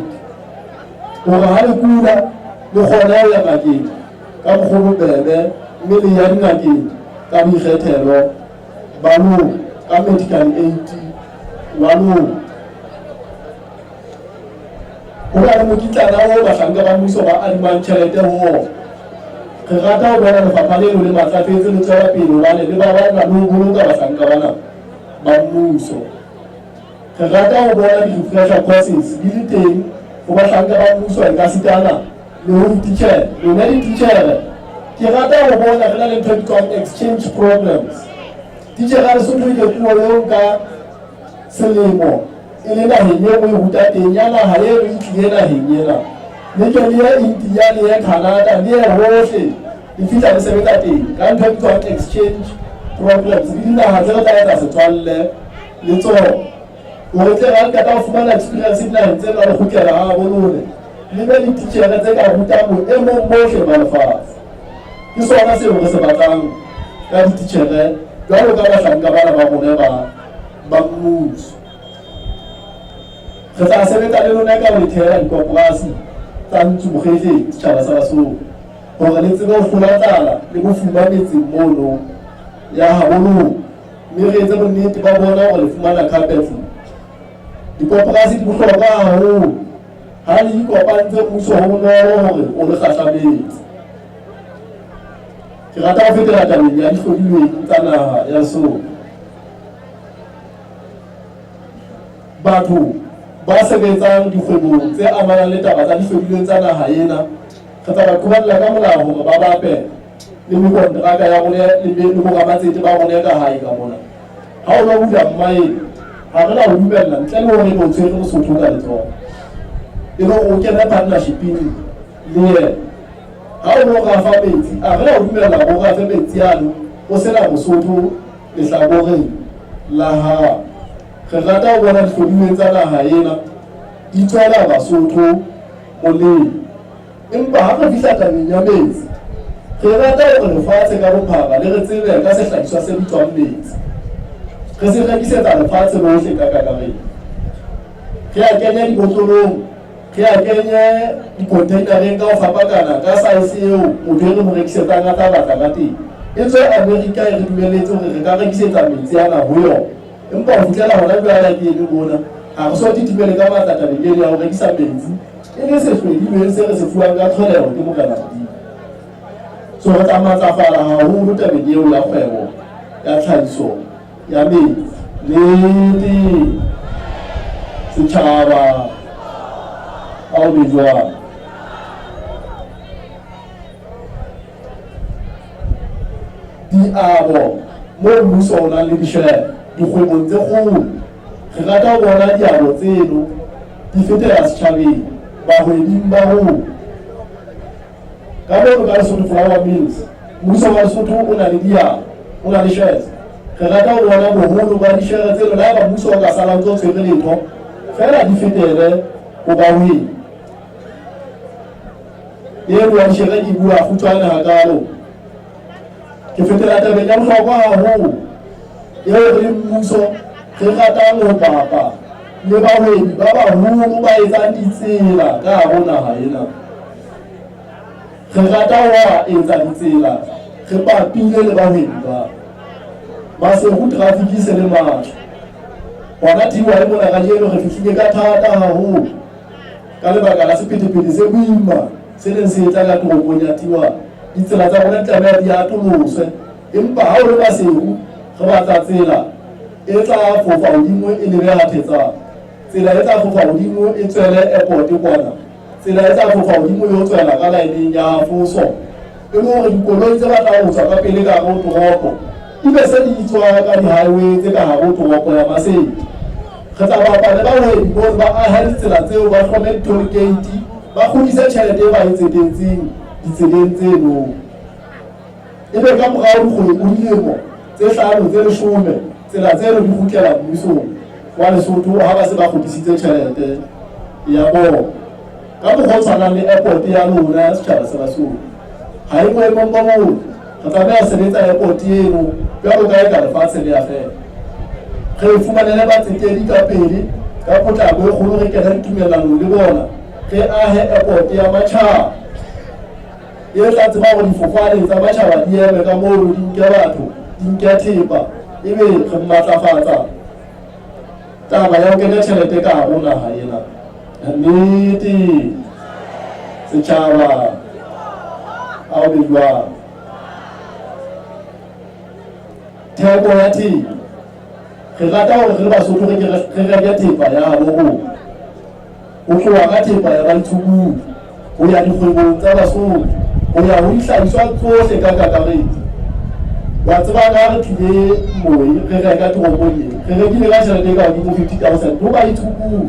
hore ha le kula le kgone ho ya ngakeng ka mokgwa o bobebe mme le ya dingakeng ka boikgethelo ba lona ka medical aid wa lona. Ho na le mokitlana oo bahlanka ba mmuso ba adimang tjhelete ho ona. Re rata ho bona lefapha leno le matlafetse le tswela pele hobane le baballa le ho boloka bahlanka bana ba mmuso. Re rata ho bona di-refresher courses di le teng ho bahlanka ba mmuso ekasitana le ho dititjhere. Lona dititjhere, ke rata ho bona re na le ntho e bitswang exchange programs. Titjhere ya Lesotho e ke puo eo nka selemo e le naheng eo o e ruta teng ya naha eo e tlile naheng ena. Le ke le ye India, le ye Canada, le ye hohle le fihla le sebetsa teng ka ntho e bitswang exchange programs le dinaha tse re tla etsa setswalle le tsona hore tle ra qeta ho fumana experience dinaheng tse le kgutlela ha bo lone le be dititjhere tse ka rutang boemong bohle ba lefatshe. Ke sona seo re se batlang ka dititjhere jwalo ka bahlanka bana ba rona ba mmuso. Re tla sebetsa le lona ka ho le thehela dikoporasi tsa ntsu mokgetleng setjhaba sa Basotho hore le tsebe ho hlola tlala le bofuma metseng mono ya habo lona mme re etse bonnete ba bona hore le fumana carpet. Dikoporasi di bohlokwa haholo. Ha le ikopantse mmuso ho bonolo hore o le kgahlametse. Ke rata ho fetela tabeng ya dihlodilweng tsa naha ya Lesotho. Batho ba sebetsang dikgwebong tse amanang le taba tsa dihlodilweng tsa naha ena re tla ba qobella ka molao hore ba bape le mekonteraka ya rona le boramatsete ba rona ka hae ka mona. Ha o lo bula mmaene, ha re na ho dumella ntle le hore ebe o tshwere Mosotho ka letsoho e le hore o kene partnershiping le yena. Ha o lo rafa metsi, a re na ho dumella hore o rafe metsi ano o sena Mosotho lehlakoreng la hao. Re rata ho bona dihlodilweng tsa naha ena di tswela Basotho molemo. Empa ha re fihla tabeng ya metsi, re rata hore lefatshe ka bophara le re tsebe ka sehlahiswa se bitswang metsi. Re se rekisetsa lefatshe lohle ka kakaretso. Re a kenye dibotlolong, re a kenye dikonteinereng ka ho fapakana ka saese eo motho e re mo rekisetsang a tla batla ka teng. Etswe Amerika e re dumelletse hore re ka rekisetsa metsi ana ho yona. Empa ho fihlela hona jwale ha ke eme mona, ha re so titimele ka matla tabeng eno ya ho rekisa metsi e le sehlwedilweng se re se fuwang ka tlholeho ke Morena Modimo. So re tla matlafala haholo tabeng eo ya kgwebo ya tlhahiso ya metsi. Nnete setjhaba ha o be jwalo. Diabo moo mmuso o nang le dishere dikgwebong tse kgolo. Re rata ho bona diabo tseno di fetela setjhabeng, bahwebing ba rona. Ka mono ka Lesotho Flour Mills, mmuso wa Lesotho o na le diabo, o na le shares. Re rata ho bona boholo ba dishere tseno le haeba mmuso o ka sala o ntso tshwere letho, feela di fetele ho bahwebi. Eno ya dishere ke bua kgutshwane hakaalo. Ke fetela tabeng ya bohlokwa haholo eo re le mmuso re ratang ho papa. le bahwebi ba baholo ba etsang ditsela ka hare ho naha ena. Re rata ho etsa ditsela re bapile le bahwebi ba. Maseru traffic e se le matla. Hona TY mona kajeno re fihlile ka thata haholo ka lebaka la sephethephethe se boima se neng se etla ka toropong ya TY. Ditsela tsa rona di tlameha di atoloswe, empa ha o le Maseru re batla tsela e tla fofa hodimo e lebe ha Thetsane, tsela e tla fofa hodimo e tswele airport kwana, tsela e tla fofa hodimo e yo tswela ka laeneng ya Foso, e le hore dikoloi tse batlang ho tswa ka pele ka hare ho toropo di be se di tswa ka di-highway tse ka hare ho toropo ya Maseru. Re tla bapa le bahwebi mono ba ahe ditsela tseo, ba hlome di-toll gate, ba kgutlise tjhelete e ba e tsetetseng ditseleng tseno. Ebe ka morao dikgwedi dilemo tse hlano tse leshome tsela tseno di kgutlela mmusong wa Lesotho ha ba se ba kgutlisitse tjhelete ya bona. Ka mokgwa o tshwanang le airport ya lona ya setjhaba sa Basotho ha e boemong bo botle. Re tlameha ho sebetsa airport eno jwalo ka eka lefatshe le ya fela. Re e fumanele batsetedi ka pele ka potlako e kgolo, re kene ditumellanong le bona, re ahe airport ya matjhaba e tla tseba hore difofane tsa matjhaba di eme ka mono, di nke batho, di nke thepa, ebe re matlafatsa taba ya ho kenya tjhelete ka hare ho naha ena. Nnete setjhaba a o be jwang. Theko ya thepa, re rata hore re le Basotho re ke re reke thepa ya habo rona, ho tloha ka thepa ya baitshukudu ho ya dikgwebong tsa Basotho, ho ya ho dihlahiswa tsohle ka kakaretso. Wa tseba ka re tlile moe re reka toropong e, re rekile ka tjhelete e ka hodimo 50,000 ho baitshukudu,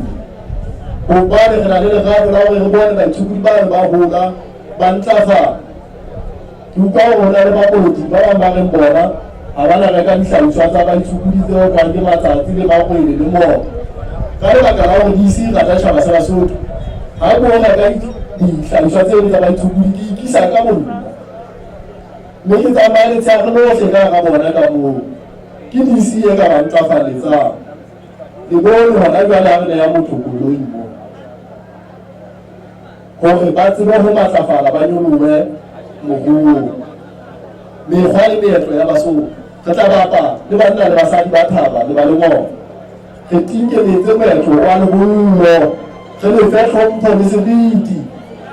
hobane re na le lerato la hore re bone baitshukudi bano ba hola ba ntlafala. Ke utlwa hore ho na le bapolotiki ba bang ba reng bona ha ba na reka dihlahiswa tsa baitshokodi tse otlwang ke matsatsi le makwele le mooko ka lebaka la hore di ise rata tjhaba sa Basotho. Ha ke o reka dihlahiswa tseno tsa baitshokodi ke ikisa ka bonna mme ke tsamaye letshehare lohle ka hara bona ka moo. Ke DC e ka ba ntlafaletsang. Le bone hona jwale ha re neha motho koloi mo hore ba tsebe ho matlafala ba nyolohe moruong. Mekgwa le meetlo ya Basotho. Re tla bapa le banna le basadi ba thaba le ba lengolo. Re tinkeletse moetlo wa lebollo, re lefe tlhompho le seriti.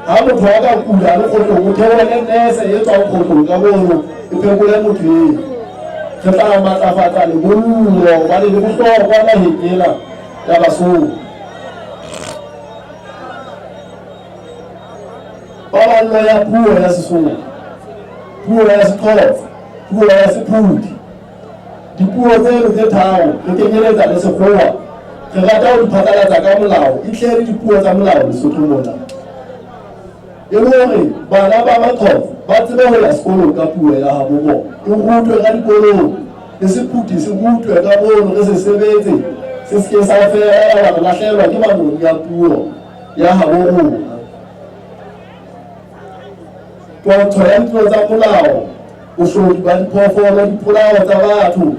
Ha motho a ka kula le kgohlong, o theolele nese e tswang kgohlong ka mono e phekole motho eo. Re tla matlafatsa lebollo hobane le bohlokwa naheng ena ya Basotho. Paballo ya puo ya Sesotho, puo ya Sexhosa, puo ya Sephuthi. Dipuo tseno tse tharo re kenyeletsa le Sekgowa, re rata ho di phatlalatsa ka molao, e tle le dipuo tsa molao Lesotho mona. E le hore bana ba Maxhosa ba tsebe ho ya sekolong ka puo ya habo bona, e rutwe ka dikolong, le Sephuthi se rutwe ka mono, re se sebetse, se se ke sa fela yaba re lahlehelwa ke manoni a puo ya habo rona. Twantsho ya ditlolo tsa molao, boshodu ba diphoofolo, dipolao tsa batho,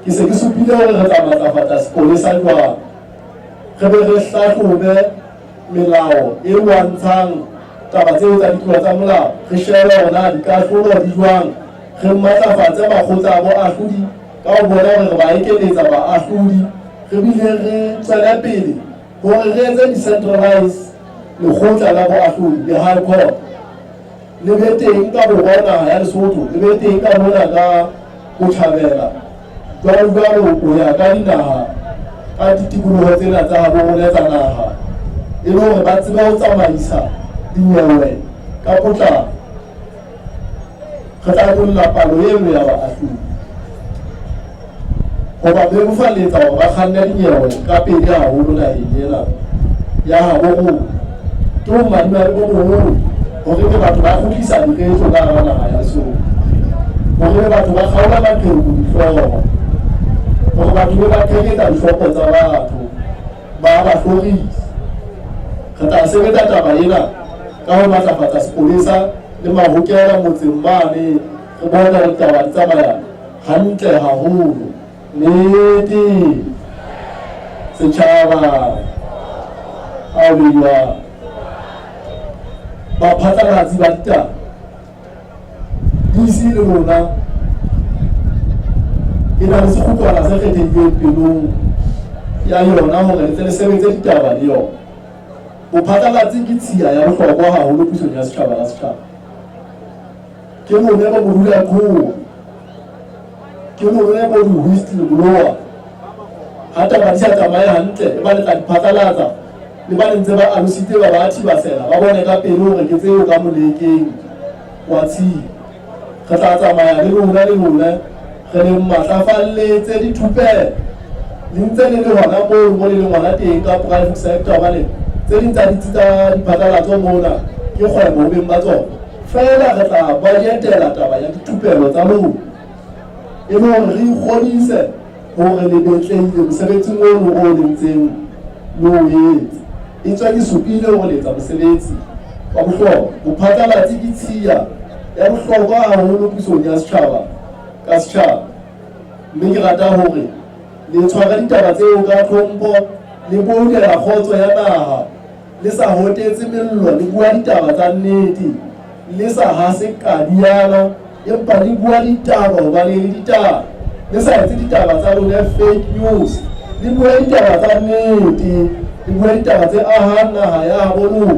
ke se ke supile hore re tla matlafatsa sepolesa jwang, re be re hlahlobe melao e lwantshang taba tseo tsa ditlolo tsa molao, re shebe hore na dikahlolo di jwang, re matlafatse makgotla a boahlodi ka ho bona hore re ba ekeletsa baahlodi, re bile re tswele pele hore re etse decentralize lekgotla la boahlodi, le High Court, le be teng ka borwa naha ya Lesotho, le be teng ka mona ka botjhabela, jwalo jwalo ho ya ka dinaha ka ditikoloho tsena tsa habo rona tsa naha, e le hore ba tsebe ho tsamaisa dinyewe ka potlako. Re tla nyolla palo eno ya baahlodi ho ba bebofaletsa hore ba kganne dinyewe ka pele haholo naheng ena ya habo rona. Ke bomadimabe bo boholo hore ebe batho ba kgutlisa diretso ka hara naha ya Lesotho, hore ebe batho ba kgaola maqheku dihlooho, hore batho be ba qheketsa dihlopho tsa batho, ba ba hlorisa. Re tla sebetsa taba ena ka ho matlafatsa sepolesa le mahokela motseng mane, re bone hore ditaba di tsamaya hantle haholo. Nnete. Setjhaba a o jwang? Baphatlalatsi ba ditaba DC le lona e na le sekgutlwana se kgethehileng pelong ya yona hore le tle le sebetse ditaba le yona. Bophatlalatsi ke tshiya ya bohlokwa haholo pusong ya setjhaba ka setjhaba. Ke lone bo modula-qhooa, ke lone bo di-whistle blower. Ha taba di sa tsamaye hantle, e ba le tla di phatlalatsa le ba ntse ba alositse ba ba thibasela ba bone ka pele hore ke tseo ka molekeng wa tshiya. Re tla tsamaya le lona le lona re le matlafalletse dithupelo le ntse le le hona moo mo le leng hona teng ka private sector hobane tse ding tsa ditsi tsa diphatlalatso mona ke kgwebo ho beng ba tsona. Feela re tla bajetela taba ya dithupelo tsa lona e le hore re ikgodise hore le betlehile mosebetsing ono o le ntseng le o etsa. Etswe ke supile hore le etsa mosebetsi wa bohlokwa. Bophatlalatsi ke tshiya ya bohlokwa haholo pusong ya setjhaba ka setjhaba, mme ke rata hore le tshware ditaba tseo ka tlhompho, le boulela kgotso ya naha, le sa hotetse mello, le bua ditaba tsa nnete, le sa hase kadiana, empa le bua ditaba hobane e le ditaba, le sa etse ditaba tsa lona fake news, le bua ditaba tsa nnete, le bua ditaba tse ahang naha ya habo lona,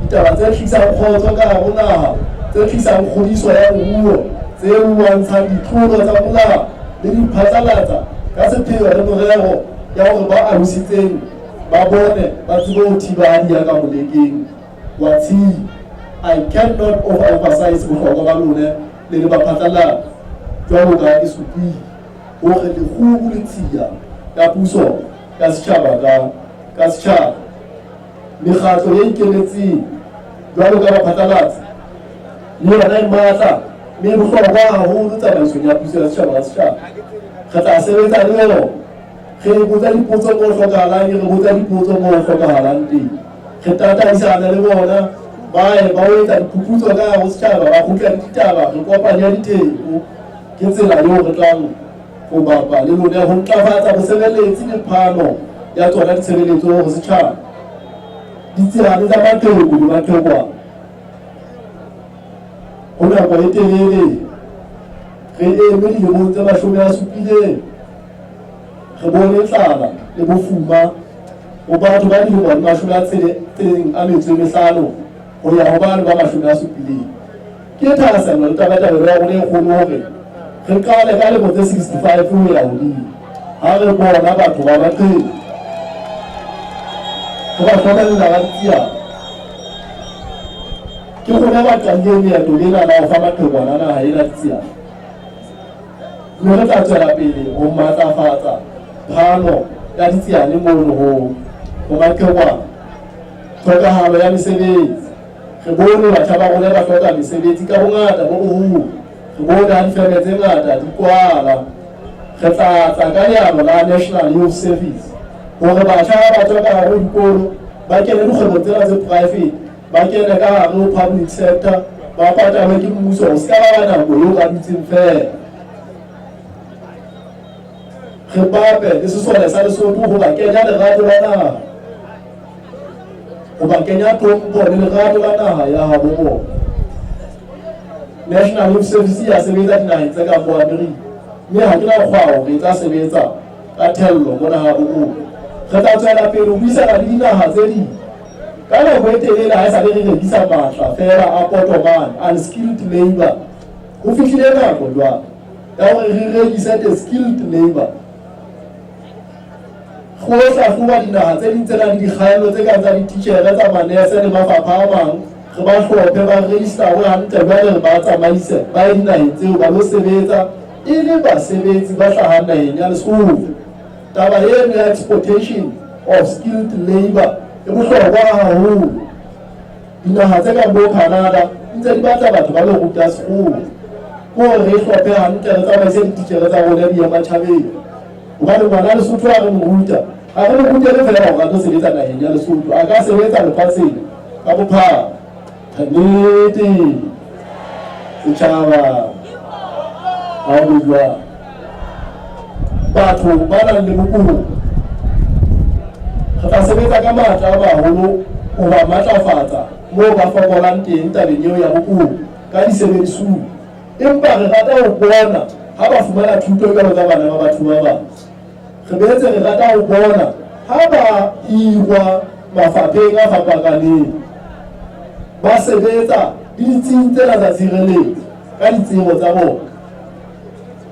ditaba tse tlisang kgotso ka hare ho naha, tse tlisang kgodiso ya moruo, tse lwantshang ditlolo tsa molao le di phatlalatsa ka sepheo le morero ya hore ba alositseng ba bone ba tsebe ho thiba ha di ya ka molekeng wa tshipi. I cannot overemphasize bohlokwa ba lone le le baphatlalatsi jwalo ka ke supile hore lekgubu le tshiya ya puso ya setjhaba ka ka setjhaba. Mekgatlo e ikemetseng jwalo ka baphatlalatsi le yona e matla mme e bohlokwa haholo tsamaisong ya puso ya setjhaba ka setjhaba. Re tla sebetsa le yona re botsa dipotso mo hlokahalang, re botsa dipotso mo hlokahalang teng. Re tataisana le bona ba ye ba o etsa diphuputso ka hare ho setjhaba, ba kgutla le ditaba, re kopanya ditheko. Ke tsela eo re tlang ho bapa le lone ho ntlafatsa bosebeletsi le phano ya tsona ditshebeletso ho setjhaba. Ditseane tsa maqheku le maqhekwana ho nako e telele re eme dilemong tse 70 re bone tlala le bofuma ho batho ba dilemo di 65 ho ya ho bane ba 70. Ke thahasello le tabatabelo ya rona e kgolo hore re qale ka lemo tse 65 ho ya hodimo ha re bona batho ba maqheku re ba hlokomella ka ditsiane. Ke rona ba qadileng leeto lena la ho fa maqhekwana naha ena ditsiane, mme re tla tswela pele ho matlafatsa phano ya ditsiane mono ho ho maqhekwana. Tlhokahalo ya mesebetsi, re bone batjha ba rona ba hloka mesebetsi ka bongata bo boholo. Re bone ha difeme tse ngata di kwala. Re tla tla ka leano la National Youth Service hore batjha ha ba tswa ka hare ho dikolo ba kene dikgwebong tsena tse private, ba kene ka hare ho public sector, ba patalwe ke mmuso, ho se ka ba ba nako eo ba dutseng feela. Re bape le sesole sa Lesotho ho ba kenya lerato la naha, ho ba kenya tlhompho le lerato la naha ya habo bona. National Youth Service ya sebetsa dinaheng tse kang bo Amerika, mme ha ke na kgwao hore e tla sebetsa ka thello mona habo rona. Re tla tswela pele ho buisana le dinaha tse ding. Ka nako e telele ha e sa le re rekisa matla feela a potomane, unskilled labour. Ho fihlile nako jwale ya hore re rekise the skilled labour. Go hlahloba dinaha tse ding tse nang le dikgaello tse kang tsa dititjhere, tsa manese le mafapha a mang, re ba hlophe, ba registerwe hantle, jwale re ba tsamaise ba ye dinaheng tseo ba lo sebetsa e le basebetsi ba hlahang naheng ya Lesotho. Taba eno ya exportation of skilled labour e bohlokwa haholo. Dinaha tse kang bo Canada ntse di batla batho ba lo ruta sekgowa. Ke hore re hlophe hantle, re tsamaise dititjhere tsa rona di ye matjhabeng. Hobane ngwana Lesotho ha re mo ruta, ha re mo rutele feela hore a tlo sebetsa naheng ya Lesotho, a ka sebetsa lefatsheng ka bophara. Nnete setjhaba ha ho be jwalo. Batho ba nang le bokowa. Re tla sebetsa ka matla a maholo ho ba matlafatsa moo ba fokolang teng tabeng eo ya bokgobi ka disebedisuwa. Empa re rata ho bona ha ba fumana thuto jwalo ka bana ba batho ba bang. Re boetse re rata ho bona ha ba hirwa mafapheng a fapakaneng, ba sebetsa le ditsing tsena tsa tshireletso ka ditsebo tsa bona.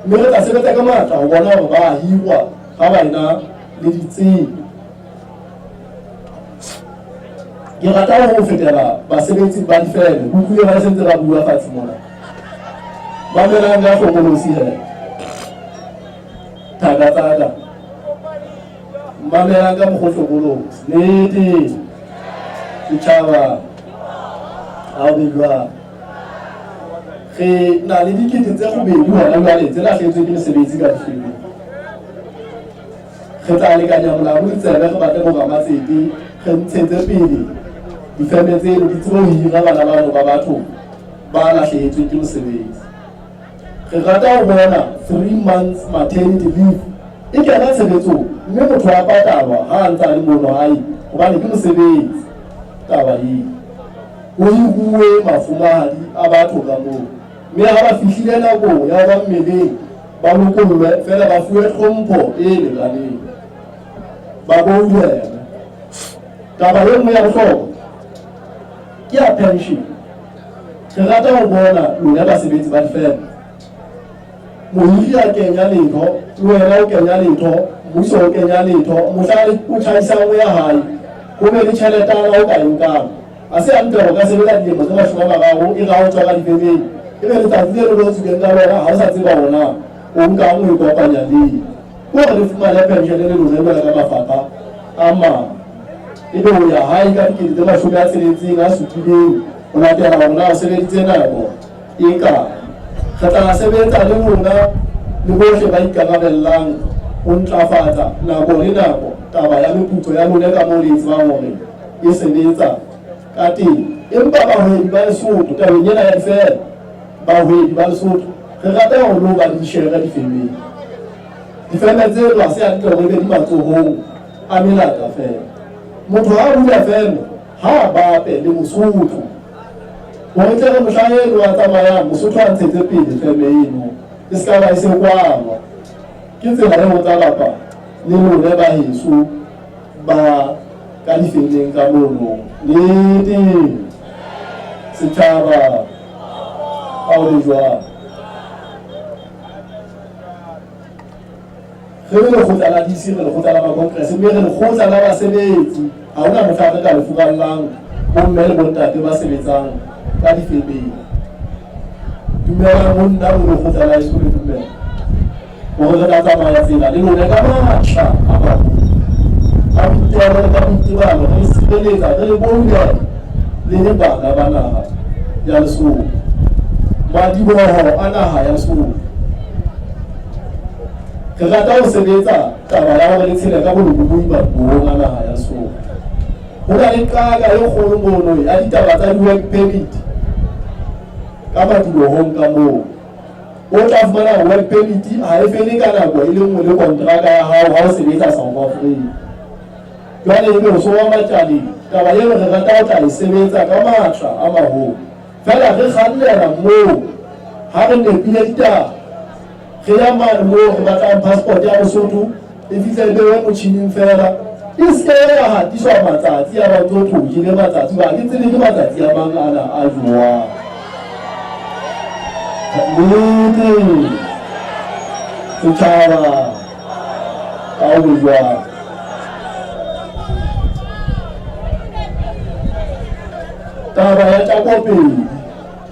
Mme re tla sebetsa ka matla ho bona hore ba a hirwa ha ba ena le ditsebo. Ke rata ho fetela basebetsi ba difeme. Ke utlwile ba sentse ba bua fatshe mona. Mamelang ka hlokolosi he. Thaka tsaka. Mamelang ka mokgwa hlokolosi. Nnete. Setjhaba. Ha o be jwang. Re na le dikete tse robedi hona jwale tse lahlehetsweng ke mesebetsi ka difemeng. Re tla lekanya molamu ditsebe re batle boramatsete re ntshetse pele difeme tseno di tsebe ho hira bana bano ba batho ba lahlehetsweng ke mosebetsi. Re rata ho bona 3 months maternity leave e kena tshebetsong mme motho a patalwa ha a ntse a le mono hae hobane ke mosebetsi taba eo. Ho hiruwe mafumahadi a batho ka moo mme ha ba fihlile nakong ya ho ba mmeleng ba lokollwe feela ba fuwe tlhompho e lekaneng. Ba boulelwe. Taba e nngwe ya bohlokwa ke ya pension. Re rata ho bona lona basebetsi ba difeme mohiri a kenya letho le wena o kenya letho mmuso o kenya letho mohla o tjhaisang o ya hae ho be le tjheletana o ka e nkang. Ha se hantle hore o ka sebetsa dilemo tse 30 e re ha o tswa ka difemeng ebe letsatsi leno le o tswileng ka lona ha o sa tseba hore na o nkang o e kopanya le eng. Ke hore le fumane penshene le lona jwalo ka mafapha a mang. Ebe o ya hae ka 67 000 ho latela hore na o sebeditse nako e kae. Re tla sebetsa le lona le bohle ba ikarabellang ho ntlafatsa nako le nako taba ya meputso ya lona ka moo le e tsebang hore e sebetsa ka teng. Empa bahwebi ba Lesotho tabeng ena ya difeme, bahwebi ba Lesotho re rata hore le ho ba le dishere difemeng. Difeme tseno ha se hantle hore e be di matsohong a melata feela. Motho ha a bula feme ha a bape le Mosotho hore tle re mohla eno a tsamayang Mosotho a ntshetse pele feme eno e se ka ba e se kwalwa. Ke tsela eo ho tla bapa le lona ba heso ba ka difemeng ka mono. Nnete setjhaba ha o le jwang. Re le lekgotla la DC, re lekgotla la makongrese, mme re lekgotla la basebetsi. Ha hona mohla re ka le furallang bomme le bontate ba sebetsang ka difemeng. Dumelang ho nna ho lekgotla la heso le dumela hore re tla tsamaya tsela le lona ka matla a maholo, ka boitelo le ka boitebalo, re le sireletsa, re le boulele le le bana ba naha ya Lesotho, madiboho a naha ya Lesotho. Re rata ho sebetsa taba ya hore le tshele ka bolokolohi madibohong a naha ya Lesotho. Ho na le qaka e kgolo mono ya ditaba tsa di-work permit ka madibohong ka moo. O tla fumana work permit ha e fele ka nako e le nngwe le kontraka ya hao ha o sebetsa South Africa. Jwale ebe o so wa matjaleng. Taba eo re rata ho tla e sebetsa ka matla a maholo. Feela re kgannela moo ha re nepile ditaba. Re ya mane moo re batlang passport ya Mosotho e fihle e bewe motjhining feela. E se ke ya hatiswa matsatsi ya ba ntso tlohile matsatsi hoba ha ke tsebe ke matsatsi a mang ana a jowang. Nnete setjhaba ha o be jwang. Taba ya tjakopedi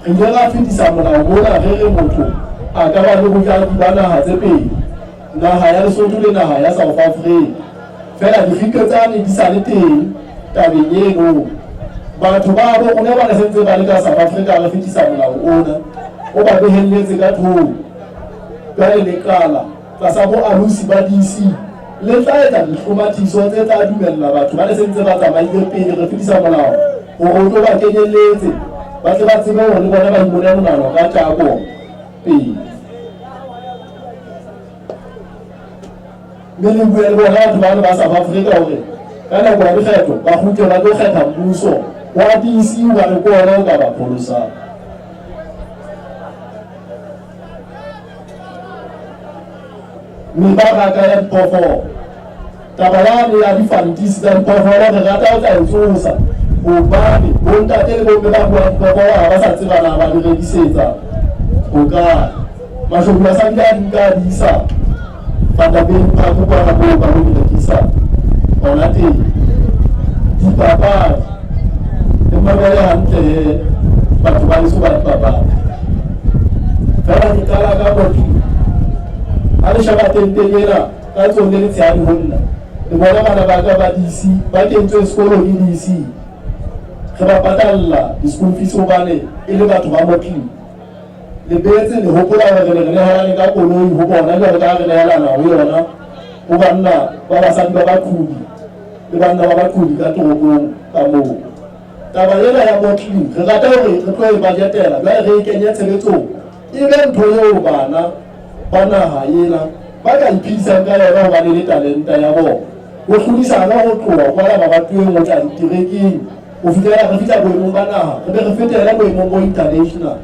re ile ra fetisa molao mona re re motho a ka ba le bojaki ba naha tse pedi, naha ya Lesotho le naha ya South Africa. Feela dikgiketsane di sa le teng tabeng eno. Batho ba bo rona ba ne sentse ba le ka South Africa re fetisa molao ona o ba behelletse ka thoko. Jwale lekala tlasa boalosi ba DC le tla etsa dihlomathiso tse tla dumella batho ba ne sentse ba tsamaile pele re fetisa molao hore o tlo ba kenyelletse ba tle ba tsebe hore le bona ba imone monano ka tjako pele. Mme le bue le bona batho bano ba South Africa hore Ka nako ya dikgetho ba kgutle ba tlo kgetha mmuso wa DC hobane ke ona o ka ba pholosang. Mebaraka ya diphoofolo. Taba yane ya difantisi tsa diphoofolo re rata ho tla e tsosa hobane bontate le bomme ba buang diphoofolo ha ba sa tseba na ba di rekisetsa hokae. Mashodu a sa bile a di nka a di isa Vanderbijl Park kwana moo ba lo di rekisa hona teng. Dipapadi le mamele hantle he batho ba leso ba dipapadi. Fela ke qala ka botho. Ha le sheba tenteng ena ka tsong le letshehadi ho nna, le bona bana ba ka ba DC ba kentsweng sekolo ke DC. Re ba patalla di-school fees hobane e le batho ba Motleng. Le boetse le hopola hore re ne re nehelane ka koloi ho bona jwalo ka ha re nehelana ho yona ho banna ba basadi ba baqhobi le banna ba baqhobi ka toropong ka moo. Taba ena ya mottling re rata hore re tlo e bajetela jwale re e kenye tshebetsong e be ntho eo bana ba naha ena ba ka iphedisang ka yona hobane e le talenta ya bona. Ho hlodisana ho tloha kwala mabatoweng ho tla diterekeng ho fihlela re fihla boemong ba naha re be re fetele boemong bo international.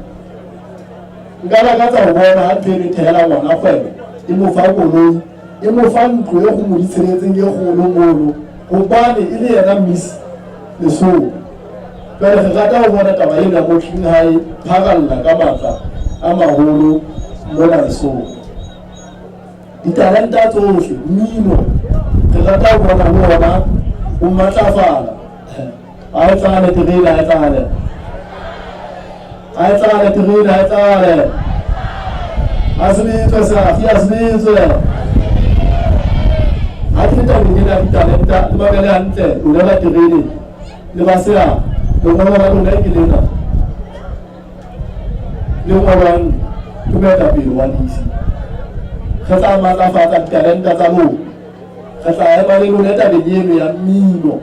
Nka lakatsa ho bona ha ntho eno e thehela ngwana kgwebo, e mo fa koloi, e mo fa ntlo e kgumo di tsheletseng e kgolo mono hobane e le yena Miss Lesotho. Jwale re rata ho bona taba ena mo tlung ha e pharalla ka matla a maholo mona Lesotho. Ditalenta tsohle, mmino, re rata ho bona le ona o matlafala. Ha e tlale terene, ha e tlale. Ha e tlale terene, ha e tlale. Ha se bitswe safi, ha se bitswe. Ha ke le tabeng ena ya ditalenta, le mamele hantle, lona ba terene, le ba sea, lengolo la lona ke lena. Le ngolwang ke moetapele wa DC. Re tla matlafatsa ditalenta tsa lona. Re tla ema le lona tabeng eno ya mmino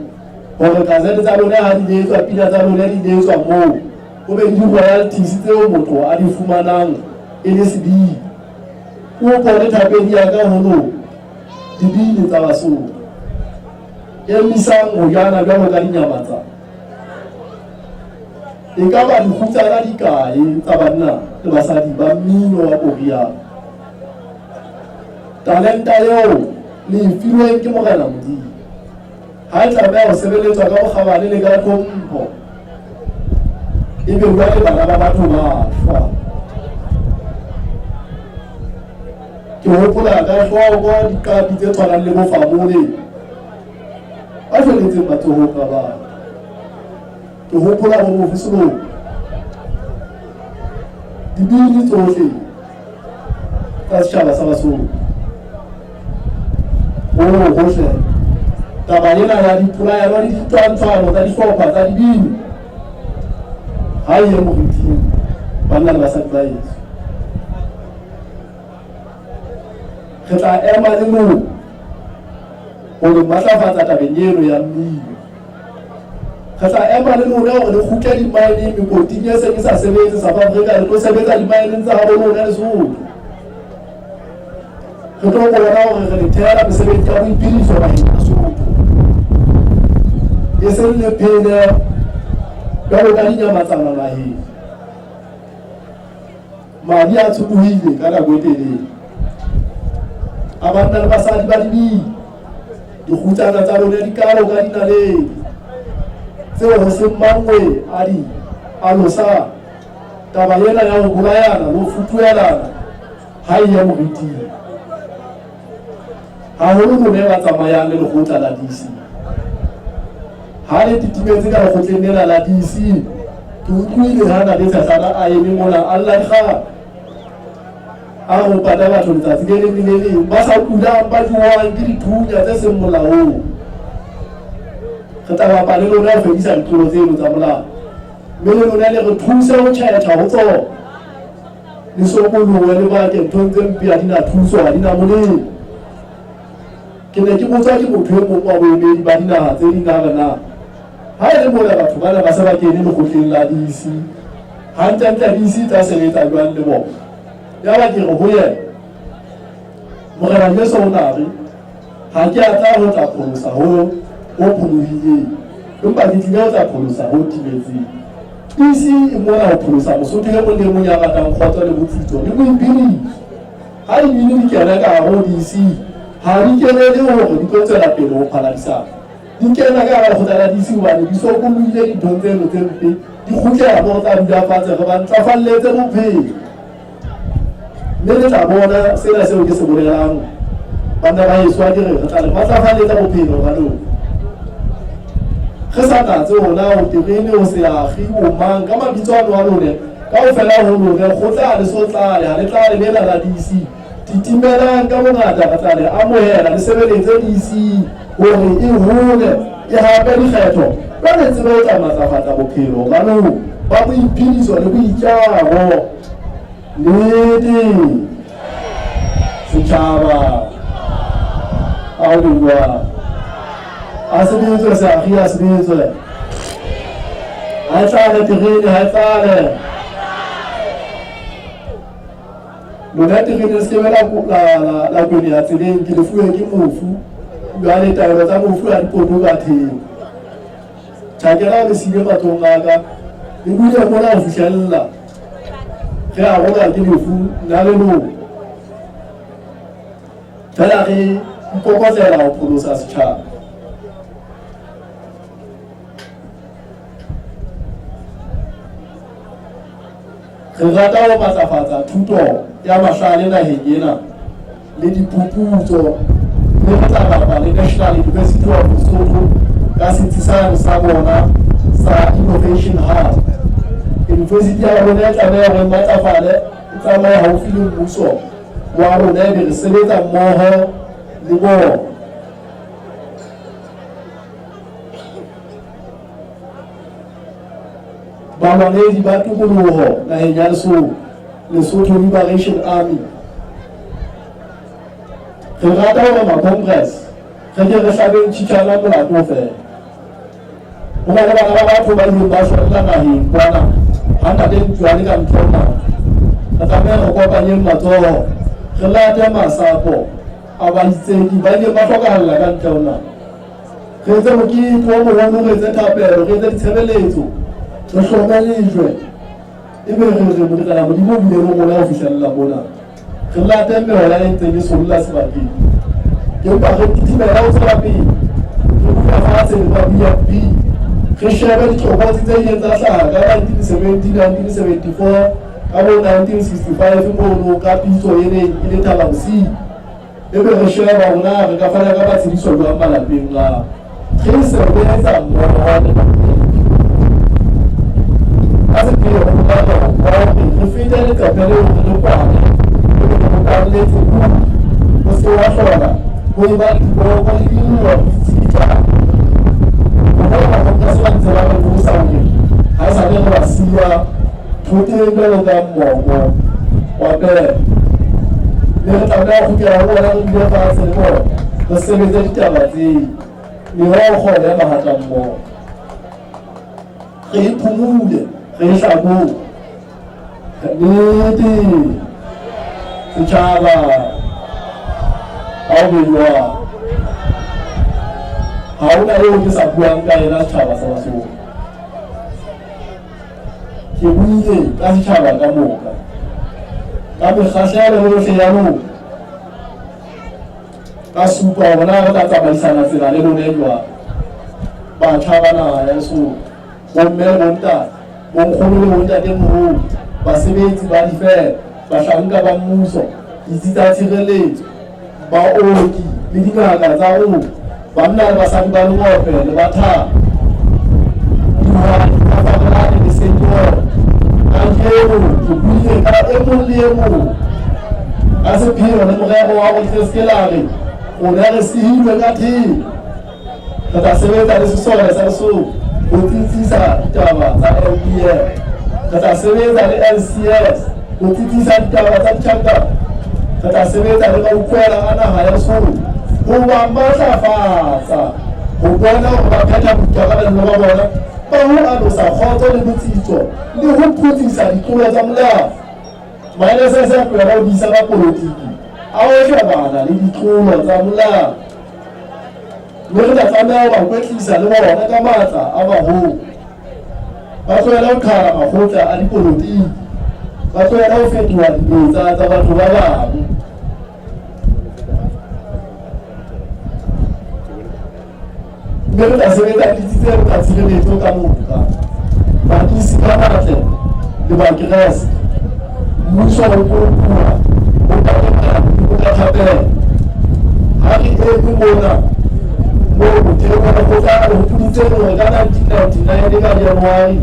hore gazette tsa lona ha di letswa, pina tsa lona di letswa moo, ho be le di-royalties tseo motho a di fumanang e le sebini. O bone thapedi ya ka ho lona, dibini tsa Basotho. Emisang ho jana jwalo ka dinyamatsana. E ka ba dikgutsana di kae tsa banna le basadi ba mmino wa koriana? Talenta eo le e filweng ke Morena Modimo ha e tlameha ho sebeletswa ka bokgabane le ka tlhompho. Ebe jwale bana ba batho ba shwa. Ke hopola ka hloko diqapi tse tshwanang le bofamole ba shweletseng matsohong a batho. Ke hopola bo Mofisologo, dibini tsohle tsa setjhaba sa Basotho. Ho hohle taba ena ya dipolayano le ditwantshwano tsa dihlopha tsa dibini ha e ye moriting, banna le basadi ba heso. Re tla ema le lona ho le matlafatsa tabeng eno ya mmino. Re tla ema le lona hore le kgutle dimaeneng mekoting e seng e sa sebetse South Africa, le tlo sebetsa dimaeneng tsa habo lona Lesotho. Re tlo bona hore re le thehela mesebetsi ya boiphediso naheng ya Lesotho. E seng le phele jwalo ka dinyamatsana naheng. Madi a tsholohile ka nako e telele. A banna le basadi ba dibini, dikgutsana tsa lona di kalo ka dinaledi tseo ho seng mangwe a di alosang. Taba ena ya ho bolayana le ho futuhelana ha e ye moriting. Haholo lona ba tsamayang le lekgotla la DC. Ha le titimetse ka lekgotleng lena la DC, ke utlwile ha Ntate Tshehlana a eme mona a lla dikgala. A re o pata batho letsatsi le leng le le leng ba sa kulang ba jowang ke dithunya tse seng molaong. Re tla bapa le lona ho fedisa ditlolo tseno tsa molao. Mme le lona le re thuse ho tjhetjha ho tsona. Le sokolohe le bake nthong tse mpe ha di na thuso, ha di na molemo. Ke ne ke botswa ke motho e mong wa boemedi ba dinaha tse ding a re na ha e le mona batho bana ba se ba kene lekgotleng la DC, hantlentle DC e tla sebetsa jwang le bona? Yaba ke re ho yena, Morena Jesu o na re, ha ke a tla ho tla pholosa ho ho pholohileng, empa ke tlile ho tla pholosa ho timetseng. DC e mona ho pholosa Mosotho e mong le e mong ya ratang kgotso le botsitso le boiphediso. Ha dibini di kena ka hare ho DC, ha di kenele hore di tlo tswela pele ho phaladisana. Di kena ka hara lekgotla la DC hobane di sokolohile dinthong tseno tse mpe, di kgutlela mo re tla dula fatshe re ba ntlafalletse bophelo. Mme le tla bona sena seo ke se bolelang. Banna ba heso, a ke re re tla le matlafalletsa bophelo ba lona. Re sa natse hona ho terene, ho seakgi, ho mang, ka mabitso ano a lone, kaofela ho lone, kgotla ha le so tlale, ha le tlale lena la DC. Titimelang ka bongata, re tla le amohela, le sebeletse DC hore e hole, e hape dikgetho, jwale tsebe ho tla matlafatsa bophelo ba lona ba boiphediso le boitjaro. Nnete, setjhaba, a ho be jwang? A sebetswe, seakgi a sebetswe. Ha e tlale terene, ha e tlale. Lona terene le sekebe la kweneha tseleng, ke lefuwe ke mofu. Jwale taelo tsa mofu ha di poto ka theko. Tjhakela le siile matsong a ka, le dule mona ho fihlella re arolwa ke lefu nna le lona. Fela re ikokotlela ho pholosa setjhaba. Re rata ho matlafatsa thuto ya mahlale naheng ena le diphuputso, mme re tla bapa le National University of Lesotho ka setsi sane sa bona sa Innovation Hub. University ya rona e tlameha hore e matlafale, e tsamaye haufi le mmuso wa rona, ebe re sebetsa mmoho le bona. Balwanedi ba tokoloho naheng ya Lesotho, Lesotho Liberation Army. Re rata hore ma-congress re ke re hlabeng tjhitjhana molato feela. Ho na le bana ba batho ba ileng ba shwella naheng kwana ha ntate Ntšoane ka ntho matlo. Re tlameha re kopanyeng matsoho, re late masapo a baitseki ba ileng ba hlokahalla ka ntle ho naha. Re etse mokete o moholo, re etse thapelo, re etse ditshebeletso, re hlome lejwe, ebe re re Morena Modimo o bile le rona ho fihlella mona. Re late meoya e ntseng e solla sebakeng, empa re titimela ho tswela pele, re dula fatshe le ba BFB, re shebe ditlokotsi tse ileng tsa hlaha ka 1970, 1974, ka bo 1965 mono ka pitso e neng e le Thaba Bosiu. Ebe re sheba hore na re ka fana ka matshediso jwang malapeng a. Re sebetsa mmoho le ka sepheo ho morero wa hore re fete leqephe leo re le kwale, ebe re kwalletse ruri, ho se wa hlola ho eba le diboko le dillo ditshitana. Boholo ba ba ntse ba re qosa hore ha e sale re ba siya thoteng jwalo ka mmomo wa pere. Mme re tlameha ho kgutlela ho bona, re dule fatshe le bona, re sebetse ditaba tseo. Meokgo ya mahatammoho. Re e phumule, re e hlakole. Nnete, setjhaba, ha o be jwang. Ha hona eo ke sa buang ka yena setjhaba sa Basotho. Ke buile ka setjhaba ka moka, ka mekgahlelo yohle ya lona, ka supa hore na re tla tsamaisana tsela le lone jwang. Batjha ba naha ya Lesotho, bomme le bontate, bonkgono le bontatemoholo, basebetsi ba difeme, bahlanka ba mmuso, ditsi tsa tshireletso, baoki le dingaka tsa rona, banna le basadi ba lengope le ba thaba, dihwai tsa Fabolane le Senyoro. Kajeno ke buile ka e mong le e mong ka sepheo le morero wa hore re se ke la re rona re sehilwe ka thepa. Re tla sebetsa le sesole sa Lesotho ho tsitsisa ditaba tsa LPM. Re tla sebetsa le LCS ho tsitsisa ditaba tsa ditjhankana. Re tla sebetsa le mautlwela a naha ya Lesotho ho ba matlafatsa ho bona hore ba phetha boikarabello ba bona ba ho alosa kgotso le botsitso le ho phutsisa ditlolo tsa molao. Ma-NSS a tlohela ho disa bapolotiki a ho shebana le ditlolo tsa molao. Mme re tla tlameha ho ba kwetlisa le bona ka matla a maholo. Ba tlohele ho qhala makgotla a dipolotiki. Ba tlohele ho fetoha dibetsa tsa batho ba bang. Mme re tla sebetsa ditsi tse ka tshireletso ka moka. Badisi ba batle le Bakreste. Mmuso o kopuwa o ka o ka thapelo. Ha re eme mona moo motheo wa lekgotla re hopoditse hore ka 1999 ka January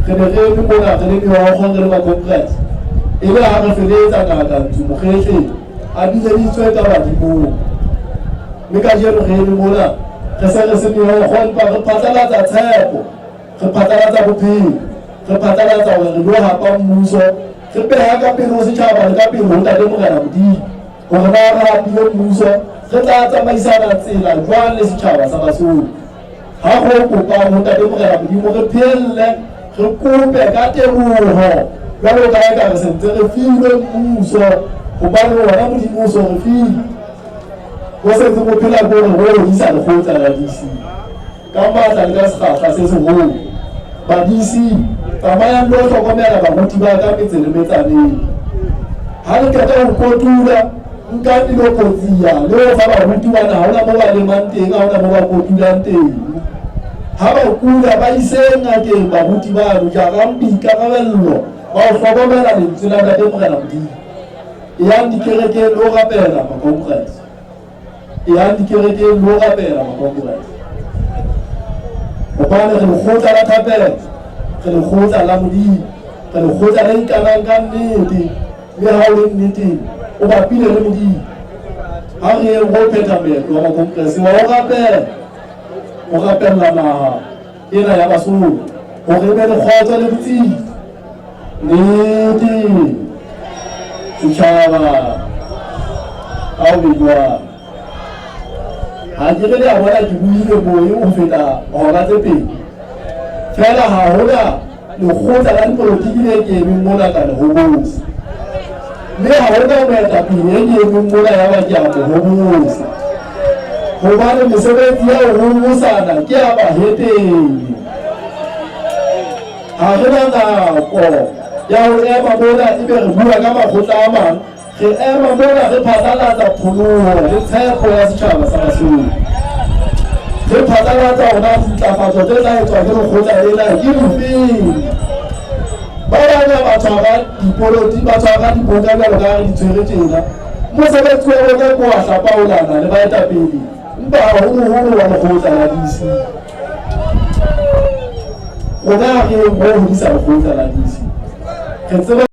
re ne re eme mona re le meokgo re le ma-congress e le ha re feletsa Ngaka Ntsu Mokhehleng a bileditswe ka badimong. Mme kajeno re eme mona re se re se meokgo, empa re phatlalatsa tshepo, re phatlalatsa bophelo, re phatlalatsa hore re lo hapa mmuso, re beha ka pele ho setjhaba le ka pele ho Ntate Morena Modimo hore na re hapile mmuso, re tla tsamaisana tsela jwang le setjhaba sa Basotho. Ha go kopang ho Ntate Morena Modimo re phehelle, re kope ka teboho jwalo ka eka re sentse re filwe mmuso, hobane wona Modimo o so re file. Ho setse go phela ko re go hodisa lekgotla la DC ka matla le ka sekgahla se seholo. Ba DC, tsamayang le ho hlokomela baruti ba ka metse le metsaneng. Ha le qeta ho kotula, nkang dilopotsiya le ho fa baruti bana, ha hona moo ba lemang teng, ha hona moo ba kotulang teng. Ha ba kula, ba ise ngakeng baruti bano, jarang boikarabello ba ho hlokomela lentswe la Ntate Morena Modimo. Eyang dikerekeng le ho rapela ma-congress. Eyang dikerekeng le ho rapela ma-congress. Hobane re lekgotla la thapelo, re lekgotla la Modimo, re lekgotla le ikanang ka nnete, mme ha o le nneteng o bapile le Modimo. Ha re yeng ho phetha moetlo wa ma-congress wa ho rapela, ho rapella naha ena ya Basotho hore e be le kgotso le botsitso. Nnete setjhaba ha o be jwang. Ha ke re le a bona ke buile moyeng ho feta hora tse pedi. Feela ha hona lekgotla la dipolotiki le ke emeng mona ka le hobosa. Mme ha hona moetapele e ke emeng mona ya ba ke a mo hobosa. Hobane mesebetsi ya ho hobosana ke ya bahetene. Ha re na nako ya ho ema mona ebe re bua ka makgotla a mang. Re ema mona re phatlalatsa pholoho le tshepo ya setjhaba sa Basotho. Re phatlalatsa hore na dintlafatso tse tla etswa ke lekgotla lena ke difeng. Ba bang ba tshwara dipoloti, ba tshwara diboka jwalo ka ha re di tshwere tjena. Mosebetsi wa bona ke wa hlapaolana le baetapele, empa haholoholo wa lekgotla la DC. Rona re ho hodisa lekgotla la DC. Re tseba